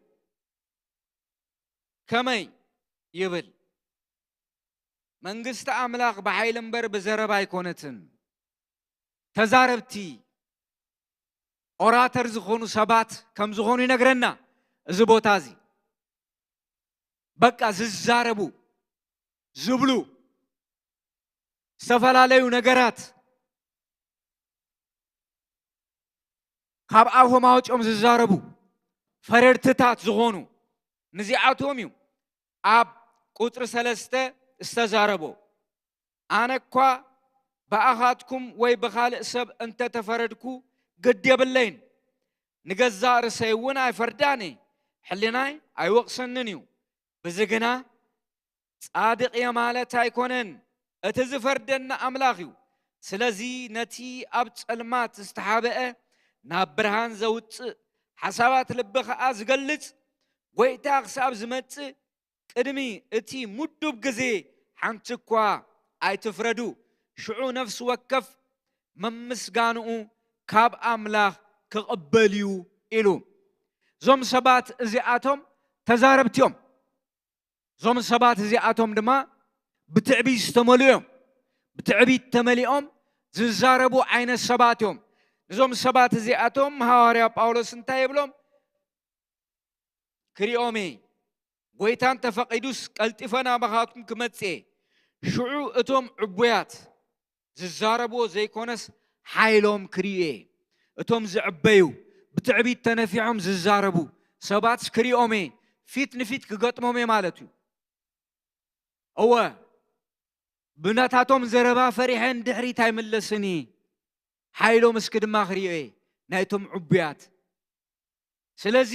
ከመይ ይብል? መንግስቲ ኣምላኽ ብሓይሊ እምበር ብዘረባ ኣይኮነትን። ተዛረብቲ፣ ኦራተር ዝኾኑ ሰባት ከም ዝኾኑ ይነግረና እዚ ቦታ እዚ። በቃ ዝዛረቡ፣ ዝብሉ፣ ዝተፈላለዩ ነገራት ካብ ኣፎም ኣውፅኦም ዝዛረቡ፣ ፈረድትታት ዝኾኑ ንዚኣቶም እዩ ኣብ ቁፅሪ ሰለስተ ዝተዛረቦ። "ኣነ እኳ ብኣኻትኩም ወይ ብኻልእ ሰብ እንተተፈረድኩ ግድ የብለይን። ንገዛእ ርእሰይ እውን ኣይፈርዳን እየ። ሕሊናይ ኣይወቕሰንን እዩ። ብዚ ግና ጻድቕ እየ ማለት ኣይኮነን። እቲ ዝፈርደኒ ኣምላኽ እዩ። ስለዚ ነቲ ኣብ ጸልማት ዝተሓብአ ናብ ብርሃን ዘውጽእ፣ ሓሳባት ልቢ ኸኣ ዝገልጽ ጐይታ ክሳብ ዝመጽእ ቅድሚ እቲ ምዱብ ግዜ ሓንቲ እኳ ኣይትፍረዱ። ሽዑ ነፍሲ ወከፍ መምስጋንኡ ካብ ኣምላኽ ክቕበል እዩ" ኢሉ። እዞም ሰባት እዚኣቶም ተዛረብቲ እዮም። እዞም ሰባት እዚኣቶም ድማ ብትዕቢት ዝተመልኡ እዮም። ብትዕቢት ተመሊኦም ዝዛረቡ ዓይነት ሰባት እዮም። እዞም ሰባት እዚኣቶም ሃዋርያ ጳውሎስ እንታይ ይብሎም? ክሪኦም እየ። ጐይታ እንተፈቒዱስ ቀልጢፈ ናባኻትኩም ክመጽእ እየ። ሽዑ እቶም ዕቡያት ዝዛረብዎ ዘይኮነስ ሓይሎም ክርእዩ እየ። እቶም ዝዕበዩ ብትዕቢት ተነፊሖም ዝዛረቡ ሰባት ክሪኦም እየ፣ ፊት ንፊት ክገጥሞም እየ ማለት እዩ። እወ፣ ብናታቶም ዘረባ ፈሪሐ ንድሕሪት ኣይምለስን እየ፣ ሓይሎም እስኪ ድማ ክሪኦ እየ፣ ናይቶም ዕቡያት። ስለዚ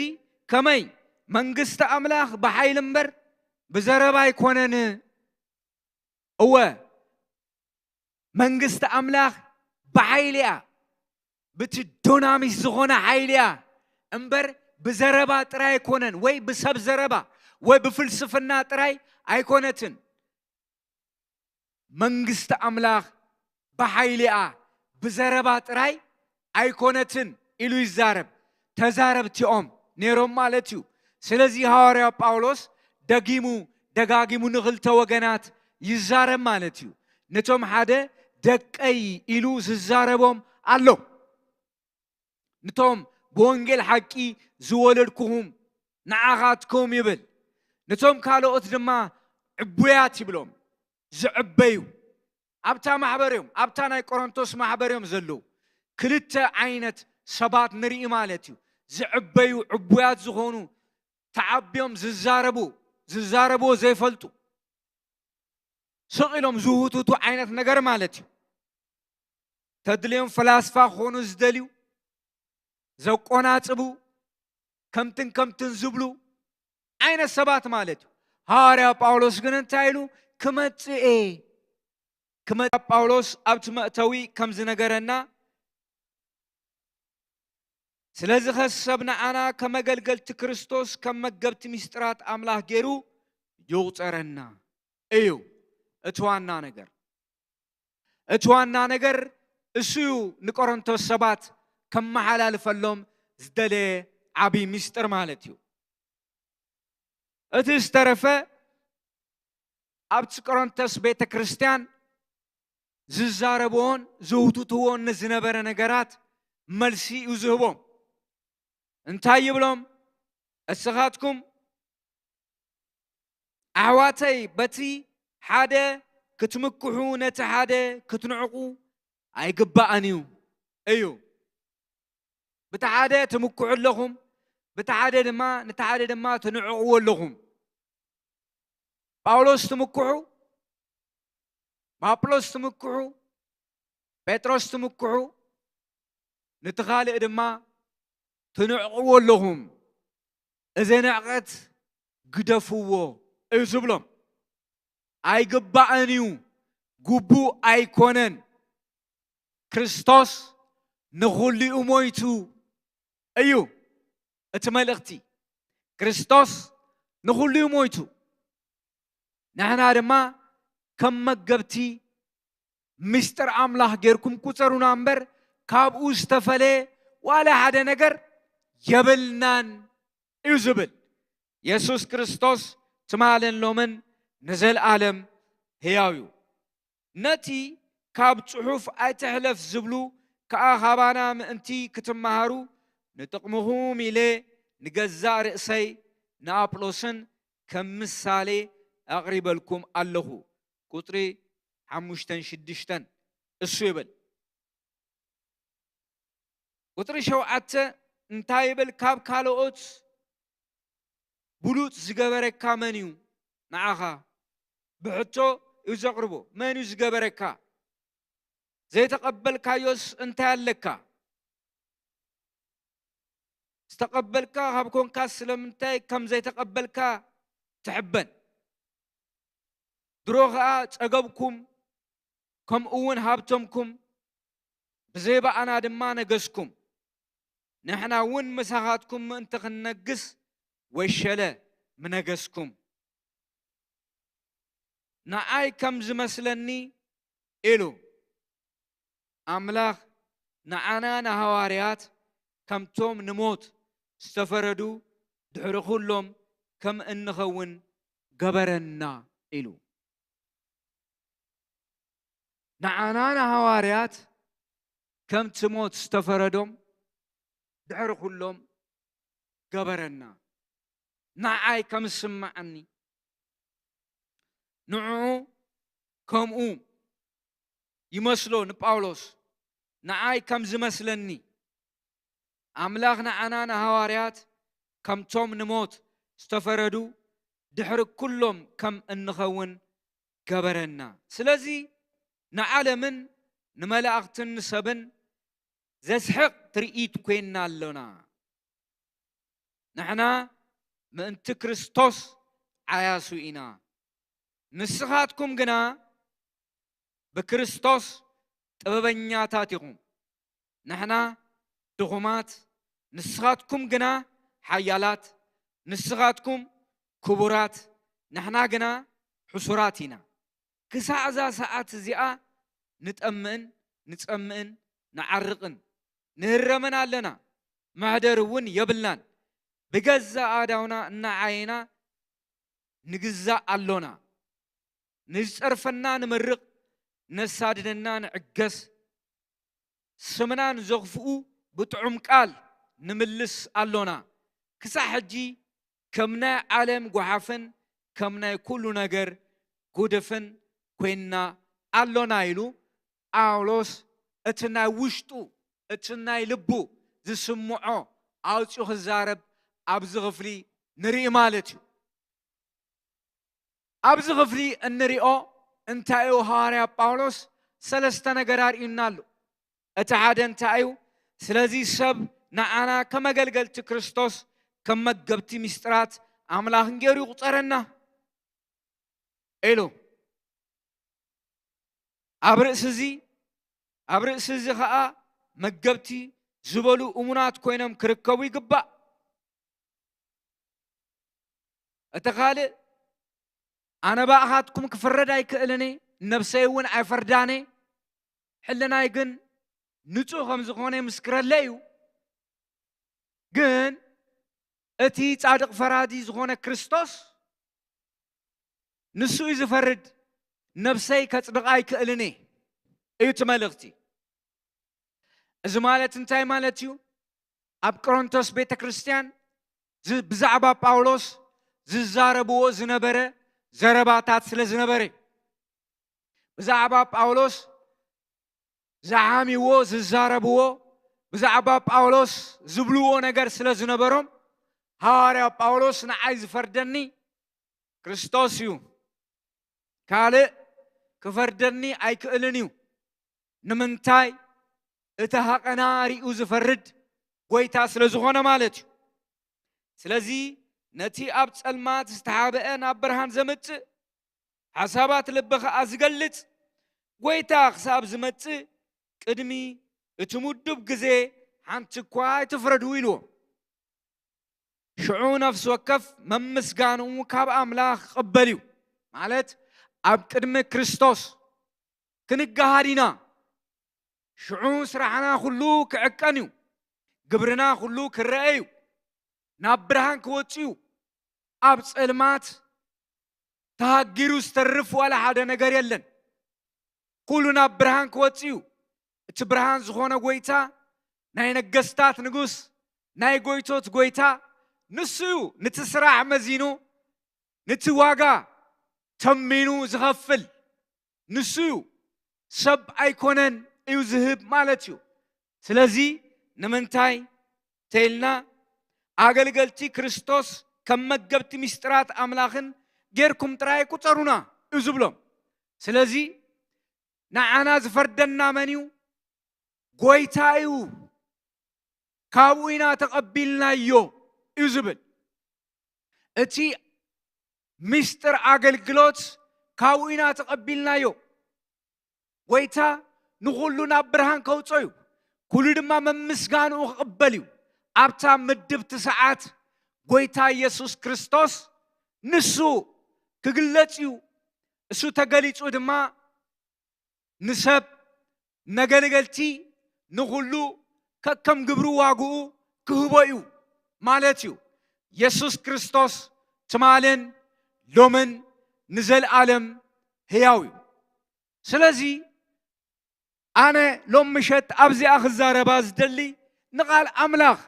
ከመይ መንግስቲ ኣምላኽ ብሓይሊ እምበር ብዘረባ ኣይኮነን። እወ፣ መንግስቲ ኣምላኽ ብሓይሊ እያ፣ ብቲ ዶናሚስ ዝኾነ ሓይሊ እያ እምበር ብዘረባ ጥራይ ኣይኮነን፣ ወይ ብሰብ ዘረባ ወይ ብፍልስፍና ጥራይ ኣይኮነትን። መንግስቲ ኣምላኽ ብሓይሊ እያ፣ ብዘረባ ጥራይ ኣይኮነትን ኢሉ ይዛረብ። ተዛረብቲኦም ነይሮም ማለት እዩ። ስለዚ ሃዋርያ ጳውሎስ ደጊሙ ደጋጊሙ ንኽልተ ወገናት ይዛረብ ማለት እዩ። ነቶም ሓደ ደቀይ ኢሉ ዝዛረቦም ኣሎ። ነቶም ብወንጌል ሓቂ ዝወለድኩኹም ንዓኻትኩም ይብል። ነቶም ካልኦት ድማ ዕቡያት ይብሎም። ዝዕበዩ ኣብታ ማሕበር እዮም፣ ኣብታ ናይ ቆሮንቶስ ማሕበር እዮም ዘለዉ። ክልተ ዓይነት ሰባት ንርኢ ማለት እዩ። ዝዕበዩ ዕቡያት ዝኾኑ፣ ተዓብዮም ዝዛረቡ፣ ዝዛረብዎ ዘይፈልጡ፣ ስቕ ኢሎም ዝውትቱ ዓይነት ነገር ማለት እዩ። ተድልዮም ፈላስፋ ክኾኑ ዝደልዩ፣ ዘቆናጽቡ፣ ከምትን ከምትን ዝብሉ ዓይነት ሰባት ማለት እዩ። ሃዋርያ ጳውሎስ ግን እንታይ ኢሉ? ክመጽእ እየ። ክመ-፣ ጳውሎስ ኣብቲ መእተዊ ከም ዝነገረና፣ ስለዚ ኸስ ሰብ ንዓና ከም ኣገልገልቲ ክርስቶስ፣ ከም መገብቲ ምስጢራት ኣምላኽ ገይሩ ይቑጸረና እዩ። እቲ ዋና ነገር፣ እቲ ዋና ነገር እሱ እዩ። ንቆሮንቶስ ሰባት ከመሓላልፈሎም ዝደለየ ዓቢ ምስጢር ማለት እዩ። እቲ ዝተረፈ ኣብቲ ቆሮንቶስ ቤተ ክርስቲያን ዝዛረብዎን ዝውትትዎን ንዝነበረ ነገራት መልሲ እዩ ዝህቦም። እንታይ ይብሎም? እስኻትኩም ኣሕዋተይ፣ በቲ ሓደ ክትምክሑ፣ ነቲ ሓደ ክትንዕቑ ኣይግባእን እዩ፣ እዩ። ብቲ ሓደ ትምክሑ ኣለኹም፣ ብቲ ሓደ ድማ፣ ነቲ ሓደ ድማ ትንዕቕዎ ኣለኹም። ጳውሎስ ትምክሑ፣ ብኣጵሎስ ትምክሑ፣ ጴጥሮስ ትምክሑ፣ ነቲ ካልእ ድማ ትንዕቕዎ ኣለኹም። እዚ ንዕቀት ግደፍዎ እዩ ዝብሎም። ኣይግባእን እዩ፣ ግቡእ ኣይኮነን። ክርስቶስ ንኹሉ እዩ ሞይቱ እዩ እቲ መልእኽቲ። ክርስቶስ ንኹሉ እዩ ሞይቱ። ንሕና ድማ ከም መገብቲ ምስጢር ኣምላኽ ጌርኩም ቁጸሩና እምበር፣ ካብኡ ዝተፈለየ ዋላ ሓደ ነገር የብልናን እዩ ዝብል። የሱስ ክርስቶስ ትማልን ሎምን ንዘለኣለም ህያው እዩ። ነቲ ካብ ጽሑፍ ኣይትሕለፍ ዝብሉ ከኣ ካባና ምእንቲ ክትመሃሩ፣ ንጥቕምኹም ኢለ ንገዛእ ርእሰይ ንኣጵሎስን ከም ምሳሌ ኣቕሪበልኩም ኣለኹ። ቁጽሪ ሓሙሽተን ሽዱሽተን እሱ ይብል። ቁጽሪ ሸውዓተ እንታይ ይብል? ካብ ካልኦት ብሉጽ ዝገበረካ መን እዩ? ንዓኻ ብሕቶ እዩ ዘቕርቦ። መን እዩ ዝገበረካ? ዘይተቐበልካዮስ እንታይ ኣለካ? ዝተቐበልካ ካብ ኮንካ ስለምንታይ ከም ዘይተቐበልካ ትሕበን? ድሮ ኸኣ ጸገብኩም፣ ከምኡ እውን ሃብተምኩም፣ ብዘይ ብኣና ድማ ነገስኩም። ንሕና እውን ምሳኻትኩም ምእንቲ ክንነግስ ወሸለ ምነገስኩም። ንዓይ ከም ዝመስለኒ ኢሉ፣ ኣምላኽ ንዓና ንሃዋርያት ከምቶም ንሞት ዝተፈረዱ ድሕሪ ኩሎም ከም እንኸውን ገበረና ኢሉ። ንዓና ንሃዋርያት ከምቲ ሞት ዝተፈረዶም ድሕሪ ኩሎም ገበረና። ንዓይ ከም ዝስምዓኒ፣ ንዕኡ ከምኡ ይመስሎ ንጳውሎስ። ንዓይ ከም ዝመስለኒ፣ ኣምላኽ ንዓና ንሃዋርያት ከምቶም ንሞት ዝተፈረዱ ድሕሪ ኩሎም ከም እንኸውን ገበረና። ስለዚ ንዓለምን ንመላእኽትን ንሰብን ዘስሕቕ ትርኢት ኮይንና ኣሎና። ንሕና ምእንቲ ክርስቶስ ዓያሱ ኢና። ንስኻትኩም ግና ብክርስቶስ ጥበበኛታት ኢኹም። ንሕና ድኹማት፣ ንስኻትኩም ግና ሓያላት፣ ንስኻትኩም ክቡራት፣ ንሕና ግና ሕሱራት ኢና። ክሳዕ እዛ ሰዓት እዚኣ ንጠምእን ንጸምእን ንዓርቕን ንህረምን ኣለና። መሕደር እውን የብልናን። ብገዛእ ኣእዳውና እናዓየና ንግዛእ ኣሎና። ንዝጸርፈና ንምርቕ፣ ነሳድደና ንዕገስ። ስምና ንዘኽፍኡ ብጥዑም ቃል ንምልስ ኣሎና። ክሳዕ ሕጂ ከም ናይ ዓለም ጓሓፍን ከም ናይ ኩሉ ነገር ጉድፍን ኮይንና ኣሎና ኢሉ ጳውሎስ እቲ ናይ ውሽጡ፣ እቲ ናይ ልቡ ዝስምዖ ኣውጺኡ ክዛረብ ኣብዚ ክፍሊ ንርኢ ማለት እዩ። ኣብዚ ክፍሊ እንሪኦ እንታይ እዩ? ሃዋርያ ጳውሎስ ሰለስተ ነገር ኣርእዩና ኣሎ። እቲ ሓደ እንታይ እዩ? ስለዚ ሰብ ንዓና ከም ኣገልገልቲ ክርስቶስ፣ ከም መገብቲ ምስጢራት ኣምላኽን ገይሩ ይቑጸረና ኢሉ። ኣብ ርእሲ እዚ፣ ኣብ ርእሲ እዚ ኸኣ መገብቲ ዝበሉ እሙናት ኮይኖም ክርከቡ ይግባእ። እቲ ካልእ፣ ኣነ ብኣኻትኩም ክፍረድ ኣይክእልን እየ፣ ነብሰይ እውን ኣይፈርዳን እየ፣ ሕልናይ ግን ንጹህ ከም ዝኾነ ይምስክረለይ እዩ። ግን እቲ ጻድቕ ፈራዲ ዝኾነ ክርስቶስ ንሱ እዩ ዝፈርድ፣ ነብሰይ ከጽድቓ ኣይክእልን እየ እዩ እቲ መልእኽቲ። እዚ ማለት እንታይ ማለት እዩ? ኣብ ቆሮንቶስ ቤተ ክርስቲያን ዝ-፣ ብዛዕባ ጳውሎስ ዝዛረብዎ ዝነበረ ዘረባታት ስለ ዝነበረ እዩ። ብዛዕባ ጳውሎስ ዝሓምይዎ፣ ዝዛረብዎ፣ ብዛዕባ ጳውሎስ ዝብልዎ ነገር ስለ ዝነበሮም፣ ሃዋርያ ጳውሎስ ንዓይ ዝፈርደኒ ክርስቶስ እዩ፣ ካልእ ክፈርደኒ ኣይክእልን እዩ። ንምንታይ? እቲ ሃቐና ሪኡ ዝፈርድ ጎይታ ስለ ዝኾነ ማለት እዩ። ስለዚ ነቲ ኣብ ጸልማት ዝተሓብአ ናብ ብርሃን ዘምጽእ፣ ሓሳባት ልቢ ኸኣ ዝገልጽ ጎይታ ክሳብ ዝመጽእ ቅድሚ እቲ ምዱብ ግዜ ሓንቲ እኳ ኣይትፍረዱ ኢልዎ። ሽዑ ነፍሲ ወከፍ መምስጋንኡ ካብ ኣምላኽ ክቕበል እዩ። ማለት ኣብ ቅድሚ ክርስቶስ ክንገሃድ ኢና። ሽዑ ስራሕና ኩሉ ክዕቀን እዩ። ግብርና ኩሉ ክረአ እዩ። ናብ ብርሃን ክወጽእ እዩ። ኣብ ጸልማት ተሃጊሩ ዝተርፍ ዋላ ሓደ ነገር የለን። ኩሉ ናብ ብርሃን ክወጽእ እዩ። እቲ ብርሃን ዝኾነ ጎይታ፣ ናይ ነገስታት ንጉስ፣ ናይ ጎይቶት ጎይታ ንሱ እዩ። ንቲ ስራሕ መዚኑ፣ ንቲ ዋጋ ተሚኑ ዝኸፍል ንሱ እዩ። ሰብ ኣይኮነን እዩ ዝህብ ማለት እዩ። ስለዚ ንምንታይ ተይልና ኣገልገልቲ ክርስቶስ ከም መገብቲ ምስጢራት ኣምላኽን ጌርኩም ጥራይ ቁጸሩና እዩ ዝብሎም። ስለዚ ንዓና ዝፈርደና መን እዩ? ጎይታ እዩ። ካብኡ ኢና ተቐቢልናዮ እዩ ዝብል። እቲ ምስጢር ኣገልግሎት ካብኡ ኢና ተቐቢልናዮ። ጎይታ ንኹሉ ናብ ብርሃን ከውጾ እዩ። ኩሉ ድማ መምስጋንኡ ክቕበል እዩ። ኣብታ ምድብቲ ሰዓት ጎይታ ኢየሱስ ክርስቶስ ንሱ ክግለጽ እዩ። እሱ ተገሊጹ ድማ ንሰብ፣ ነገልገልቲ፣ ንኹሉ ከከም ግብሩ ዋግኡ ክህቦ እዩ ማለት እዩ። የሱስ ክርስቶስ ትማልን ሎምን ንዘለኣለም ህያው እዩ። ስለዚ ኣነ ሎም ምሸት ኣብዚኣ ክዛረባ ዝደሊ ንቓል ኣምላኽ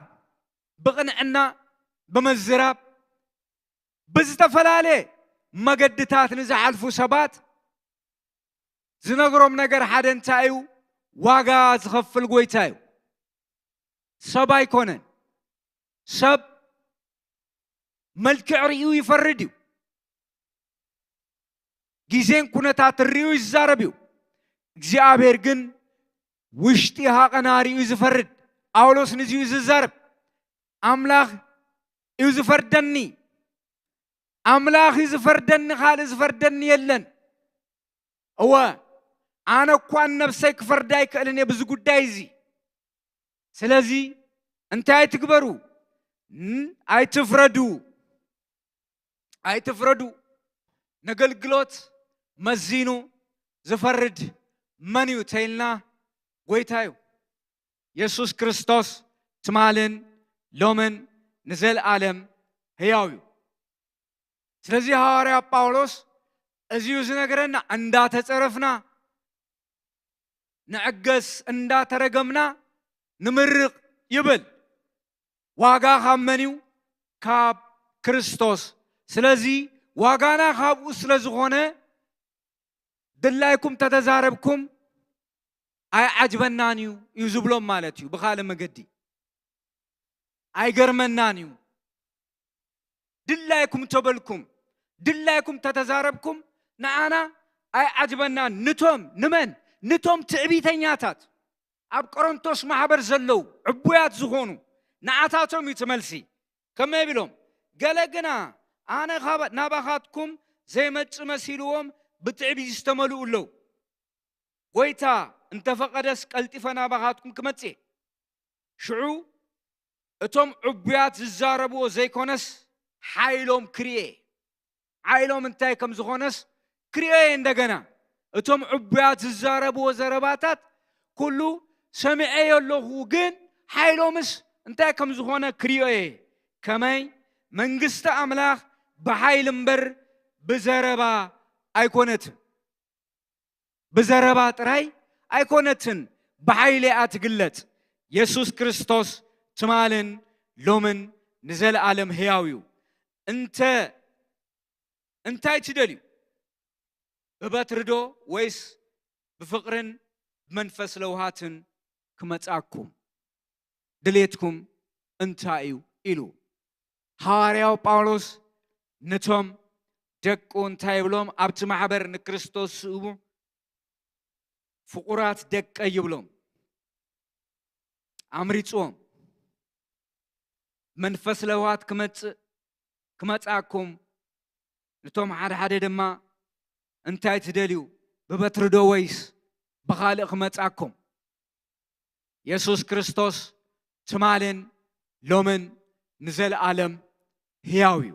ብቕንዕና ብምዝራብ ብዝተፈላለየ መገድታት ንዝሓልፉ ሰባት ዝነግሮም ነገር ሓደ እንታይ እዩ? ዋጋ ዝኸፍል ጎይታ እዩ። ሰብ ኣይኮነን። ሰብ መልክዕ ርእዩ ይፈርድ እዩ። ግዜን ኩነታት ርእዩ ይዛረብ እዩ። እግዚኣብሔር ግን ውሽጢ ሃቐና ርእዩ ዝፈርድ። ጳውሎስ ንዚዩ ዝዛረብ፣ ኣምላኽ እዩ ዝፈርደኒ፣ ኣምላኽ እዩ ዝፈርደኒ፣ ካልእ ዝፈርደኒ የለን። እወ፣ ኣነ እኳ ንነብሰይ ክፈርዳ ኣይክእልን እየ ብዚ ጉዳይ እዚ። ስለዚ እንታይ ኣይትግበሩ፣ ን-፣ ኣይትፍረዱ፣ ኣይትፍረዱ። ነገልግሎት መዚኑ ዝፈርድ መን እዩ ተይልና፣ ጎይታ እዩ። የሱስ ክርስቶስ ትማልን ሎምን ንዘለኣለም ህያው እዩ። ስለዚ ሃዋርያ ጳውሎስ እዚዩ ዝነግረና፣ እንዳተጸረፍና ንዕገስ፣ እንዳተረገምና ንምርቕ ይብል። ዋጋ ካብ መን እዩ? ካብ ክርስቶስ። ስለዚ ዋጋና ካብኡ ስለ ዝኾነ፣ ድላይኩም ተተዛረብኩም ኣይዓጅበናን እዩ፣ እዩ ዝብሎም ማለት እዩ። ብኻልእ መገዲ ኣይገርመናን እዩ። ድላይኩም ተበልኩም፣ ድላይኩም ተተዛረብኩም፣ ንዓና ኣይዓጅበናን። ንቶም፣ ንመን? ንቶም ትዕቢተኛታት፣ ኣብ ቆሮንቶስ ማሕበር ዘለዉ ዕቡያት ዝኾኑ፣ ንዓታቶም እዩ እቲ መልሲ። ከመይ ቢሎም? ገለ ግና፣ ኣነ ካብ፣ ናባኻትኩም ዘይመጽእ መሲልዎም ብትዕቢት ዝተመልኡ ኣለዉ። ጎይታ እንተፈቐደስ ቀልጢፈ ናባኻትኩም ክመጽእ እየ። ሽዑ እቶም ዕቡያት ዝዛረብዎ ዘይኮነስ ሓይሎም ክርኤ። ሓይሎም እንታይ ከም ዝኾነስ ክርኤ እየ። እንደገና እቶም ዕቡያት ዝዛረብዎ ዘረባታት ኩሉ ሰሚዐዮ ኣለኹ፣ ግን ሓይሎምስ እንታይ ከም ዝኾነ ክርኦ እየ። ከመይ? መንግስቲ ኣምላኽ ብሓይሊ እምበር ብዘረባ ኣይኮነትን። ብዘረባ ጥራይ ኣይኮነትን፣ ብሓይሊ እያ ትግለጽ። የሱስ ክርስቶስ ትማልን ሎምን ንዘለኣለም ህያው እዩ። እንተ፣ እንታይ ትደልዩ? ብበትሪ ዶ ወይስ ብፍቕርን ብመንፈስ ለውሃትን ክመጻኩም? ድሌትኩም እንታይ እዩ? ኢሉ ሃዋርያው ጳውሎስ ነቶም ደቁ እንታይ ይብሎም? ኣብቲ ማሕበር ንክርስቶስ ዝስእቡ ፍቑራት ደቀይ ይብሎም። ኣምሪጽዎም። መንፈስ ለውሃት ክመጽእ፣ ክመጻኩም፣ ነቶም ሓደ ሓደ ድማ እንታይ ትደልዩ? ብበትሪ ዶ ወይስ ብኻልእ ክመጻኩም? የሱስ ክርስቶስ ትማልን ሎምን ንዘለኣለም ህያው እዩ።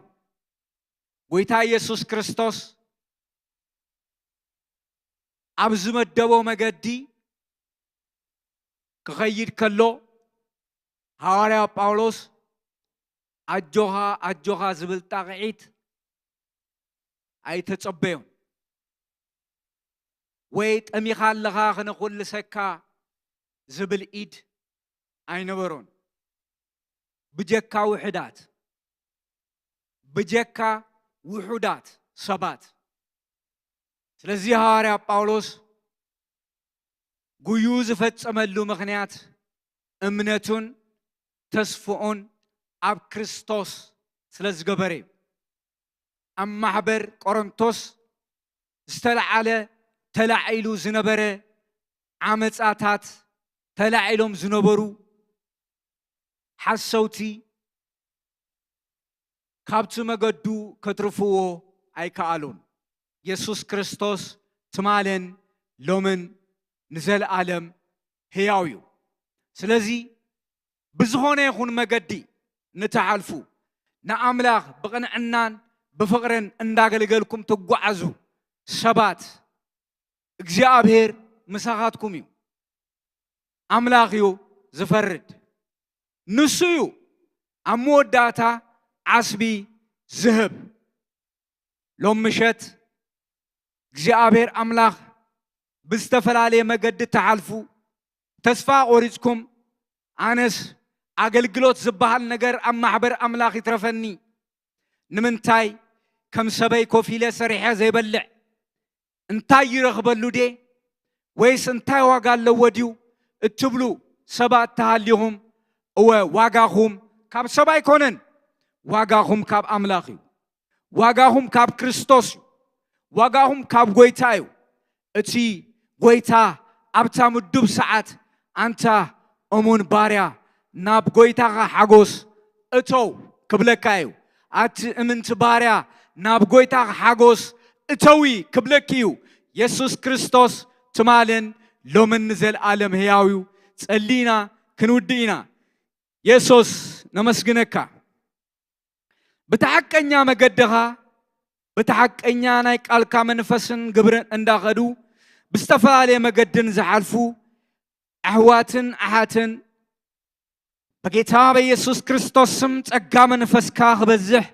ጎይታ የሱስ ክርስቶስ ኣብ ዝመደቦ መገዲ ክኸይድ ከሎ፣ ሃዋርያ ጳውሎስ ኣጆኻ፣ ኣጆኻ ዝብል ጣቕዒት ኣይተጸበዮን። ወይ ጠሚኻ ኣለኻ ክነኹልሰካ ዝብል ኢድ ኣይነበሮን። ብጀካ ውሑዳት፣ ብጀካ ውሑዳት ሰባት። ስለዚ ሃዋርያ ጳውሎስ ጉዩ ዝፈጸመሉ ምኽንያት እምነቱን ተስፍኡን ኣብ ክርስቶስ ስለ ዝገበረ እዩ። ኣብ ማሕበር ቆሮንቶስ ዝተለዓለ፣ ተላዒሉ ዝነበረ ዓመጻታት፣ ተላዒሎም ዝነበሩ ሓሰውቲ ካብቲ መገዱ ከትርፍዎ ኣይከኣሉን። የሱስ ክርስቶስ ትማልን ሎምን ንዘለኣለም ህያው እዩ። ስለዚ ብዝኾነ ይኹን መገዲ ንትሓልፉ፣ ንኣምላኽ ብቕንዕናን ብፍቕርን እንዳገልገልኩም ትጓዓዙ ሰባት፣ እግዚኣብሔር ምሳኻትኩም እዩ። ኣምላኽ እዩ ዝፈርድ። ንሱ እዩ ኣብ መወዳእታ ዓስቢ ዝህብ። ሎም ምሸት እግዚኣብሔር ኣምላኽ ብዝተፈላለየ መገዲ እትሓልፉ፣ ተስፋ ቆሪጽኩም፣ ኣነስ ኣገልግሎት ዝበሃል ነገር ኣብ ማሕበር ኣምላኽ ይትረፈኒ፣ ንምንታይ ከም ሰበይ ኮፍ ኢለ ሰሪሐ ዘይበልዕ? እንታይ ይረኽበሉ ድየ? ወይስ እንታይ ዋጋ ኣለዎ ድዩ እትብሉ ሰባት ተሃሊኹም፣ እወ፣ ዋጋኹም ካብ ሰብ ኣይኮነን፣ ዋጋኹም ካብ ኣምላኽ እዩ። ዋጋኹም ካብ ክርስቶስ እዩ። ዋጋኹም ካብ ጐይታ እዩ። እቲ ጐይታ ኣብታ ምዱብ ሰዓት፣ ኣንታ እሙን ባርያ፣ ናብ ጐይታኻ ሓጎስ እተው ክብለካ እዩ። ኣቲ እምንቲ ባርያ፣ ናብ ጐይታኻ ሓጎስ እተዊ ክብለኪ እዩ። የሱስ ክርስቶስ ትማልን ሎምን ንዘለኣለም ህያው እዩ። ጸሊና ክንውድእ ኢና። የሱስ ነመስግነካ። ብቲ ሓቀኛ መገድኻ፣ ብቲ ሓቀኛ ናይ ቃልካ መንፈስን ግብርን እንዳኸዱ፣ ብዝተፈላለየ መገድን ዝሓልፉ ኣሕዋትን ኣሓትን፣ በጌታ በኢየሱስ ክርስቶስ ስም ጸጋ መንፈስካ ክበዝሕ፣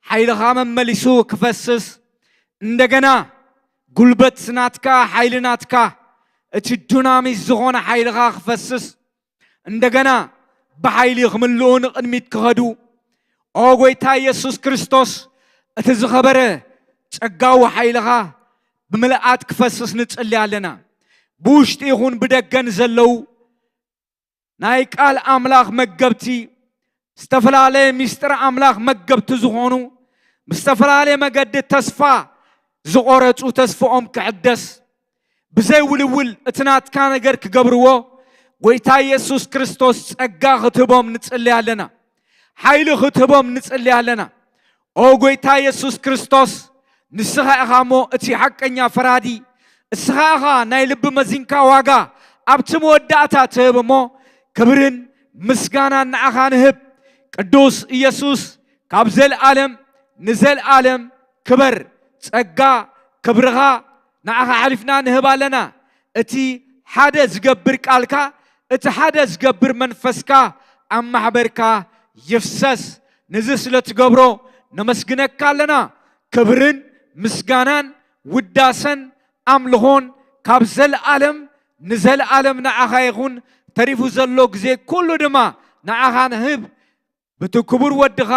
ሓይልኻ መመሊሱ ክፈስስ፣ እንደገና ጉልበት ናትካ፣ ሓይሊ ናትካ፣ እቲ ዱናሚት ዝኾነ ሓይልኻ ክፈስስ፣ እንደገና ብሓይሊ ክምልኡ ንቕድሚት ክኸዱ፣ ኦ ጐይታ ኢየሱስ ክርስቶስ፣ እቲ ዝኸበረ ጸጋዊ ሓይልኻ ብምልኣት ክፈስስ ንጽሊ ኣለና። ብውሽጢ ይኹን ብደገን ዘለዉ ናይ ቃል ኣምላኽ መገብቲ፣ ዝተፈላለየ ምስጢር ኣምላኽ መገብቲ ዝኾኑ፣ ብዝተፈላለየ መገዲ ተስፋ ዝቖረጹ ተስፍኦም ክሕደስ፣ ብዘይ ውልውል እቲ ናትካ ነገር ክገብርዎ፣ ጐይታ ኢየሱስ ክርስቶስ ጸጋ ክትህቦም ንጽሊ ኣለና። ሓይሊ ክትህቦም ንጽሊ ኣለና። ኦ ጐይታ ኢየሱስ ክርስቶስ፣ ንስኻ ኢኻ እሞ እቲ ሓቀኛ ፈራዲ፣ እስኻ ኢኻ ናይ ልቢ መዚንካ ዋጋ ኣብቲ መወዳእታ ትህብ እሞ፣ ክብርን ምስጋናን ንዓኻ ንህብ። ቅዱስ ኢየሱስ፣ ካብ ዘልኣለም ንዘልኣለም ክበር። ጸጋ ክብርኻ ንዓኻ ሓሊፍና ንህብ ኣለና። እቲ ሓደ ዝገብር ቃልካ፣ እቲ ሓደ ዝገብር መንፈስካ ኣብ ማሕበርካ ይፍሰስ። ነዚ ስለ ትገብሮ ነመስግነካ ኣለና። ክብርን ምስጋናን ውዳሰን ኣምልኾን ካብ ዘለኣለም ንዘለኣለም ንዓኻ ይኹን። ተሪፉ ዘሎ ግዜ ኩሉ ድማ ንዓኻ ንህብ። ብቲ ክቡር ወድኻ